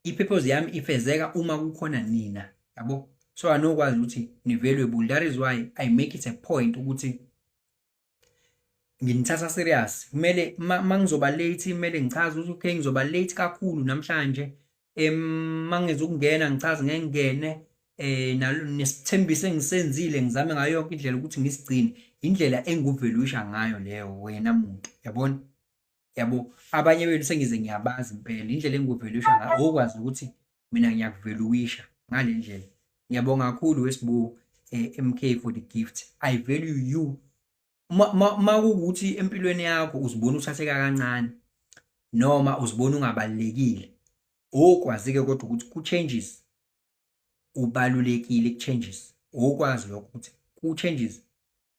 i-purpose yami ifezeka uma kukhona nina, yabo. So anokwazi ukuthi ni-valuable. That is why I make it a point ukuthi nginithatha serious. Kumele mangizoba late, kumele ngichaze ukuthi okay, ngizoba late kakhulu namhlanje. Mangizukungena ngichaze ngeke ngingene, nesithembiso engisenzile ngizame ngayo yonke indlela ukuthi ngisigcine. Indlela enguvaluisha ngayo leyo wena muntu, yabona, yabo. Abanye benu sengize ngiyabazi impela indlela enguvaluisha ngayo, okwazi ukuthi mina ngiyakuvaluisha ngale ndlela. Ngiyabonga kakhulu wesibu MK for the gift. I value you. Ma kuwukuthi empilweni yakho uzibona uthatheka kancane noma uzibona ungabalulekile, okwazi-ke kodwa ukuthi ku-changes ubalulekile, ku-changes okwazi lokho ukuthi ku-changes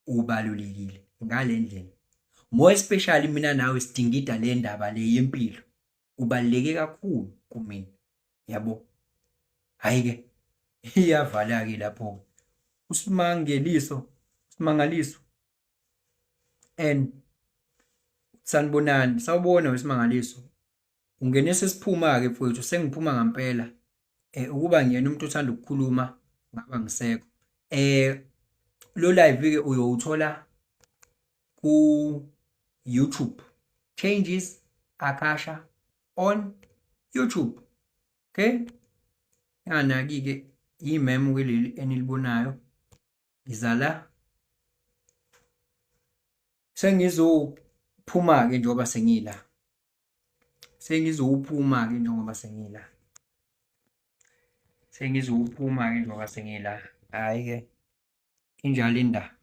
ubalulekile ngale ndlela. More especially mina nawe sidingida le ndaba le yempilo, ubaluleke kakhulu kumina, yabo. Hhayi-ke iyavala-ke lapho-ke. Usimangeliso, Simangaliso and sanibonani, sawubona weSimangaliso. Ungene sesiphuma-ke mfowethu, sengiphuma ngampela. Ukuba ngiyena umuntu othanda ukukhuluma ngaba ngisekho. Lo live-ke uyowuthola ku YouTube, Changes Akasha on YouTube. Okay, nganaki-ke imemo kuleli enilibonayo. Ngiza la, sengizophuma-ke njengoba sengila, sengizophuma-ke njengoba sengila, sengizophuma-ke njengoba sengila. Hhayi-ke injalo indaba.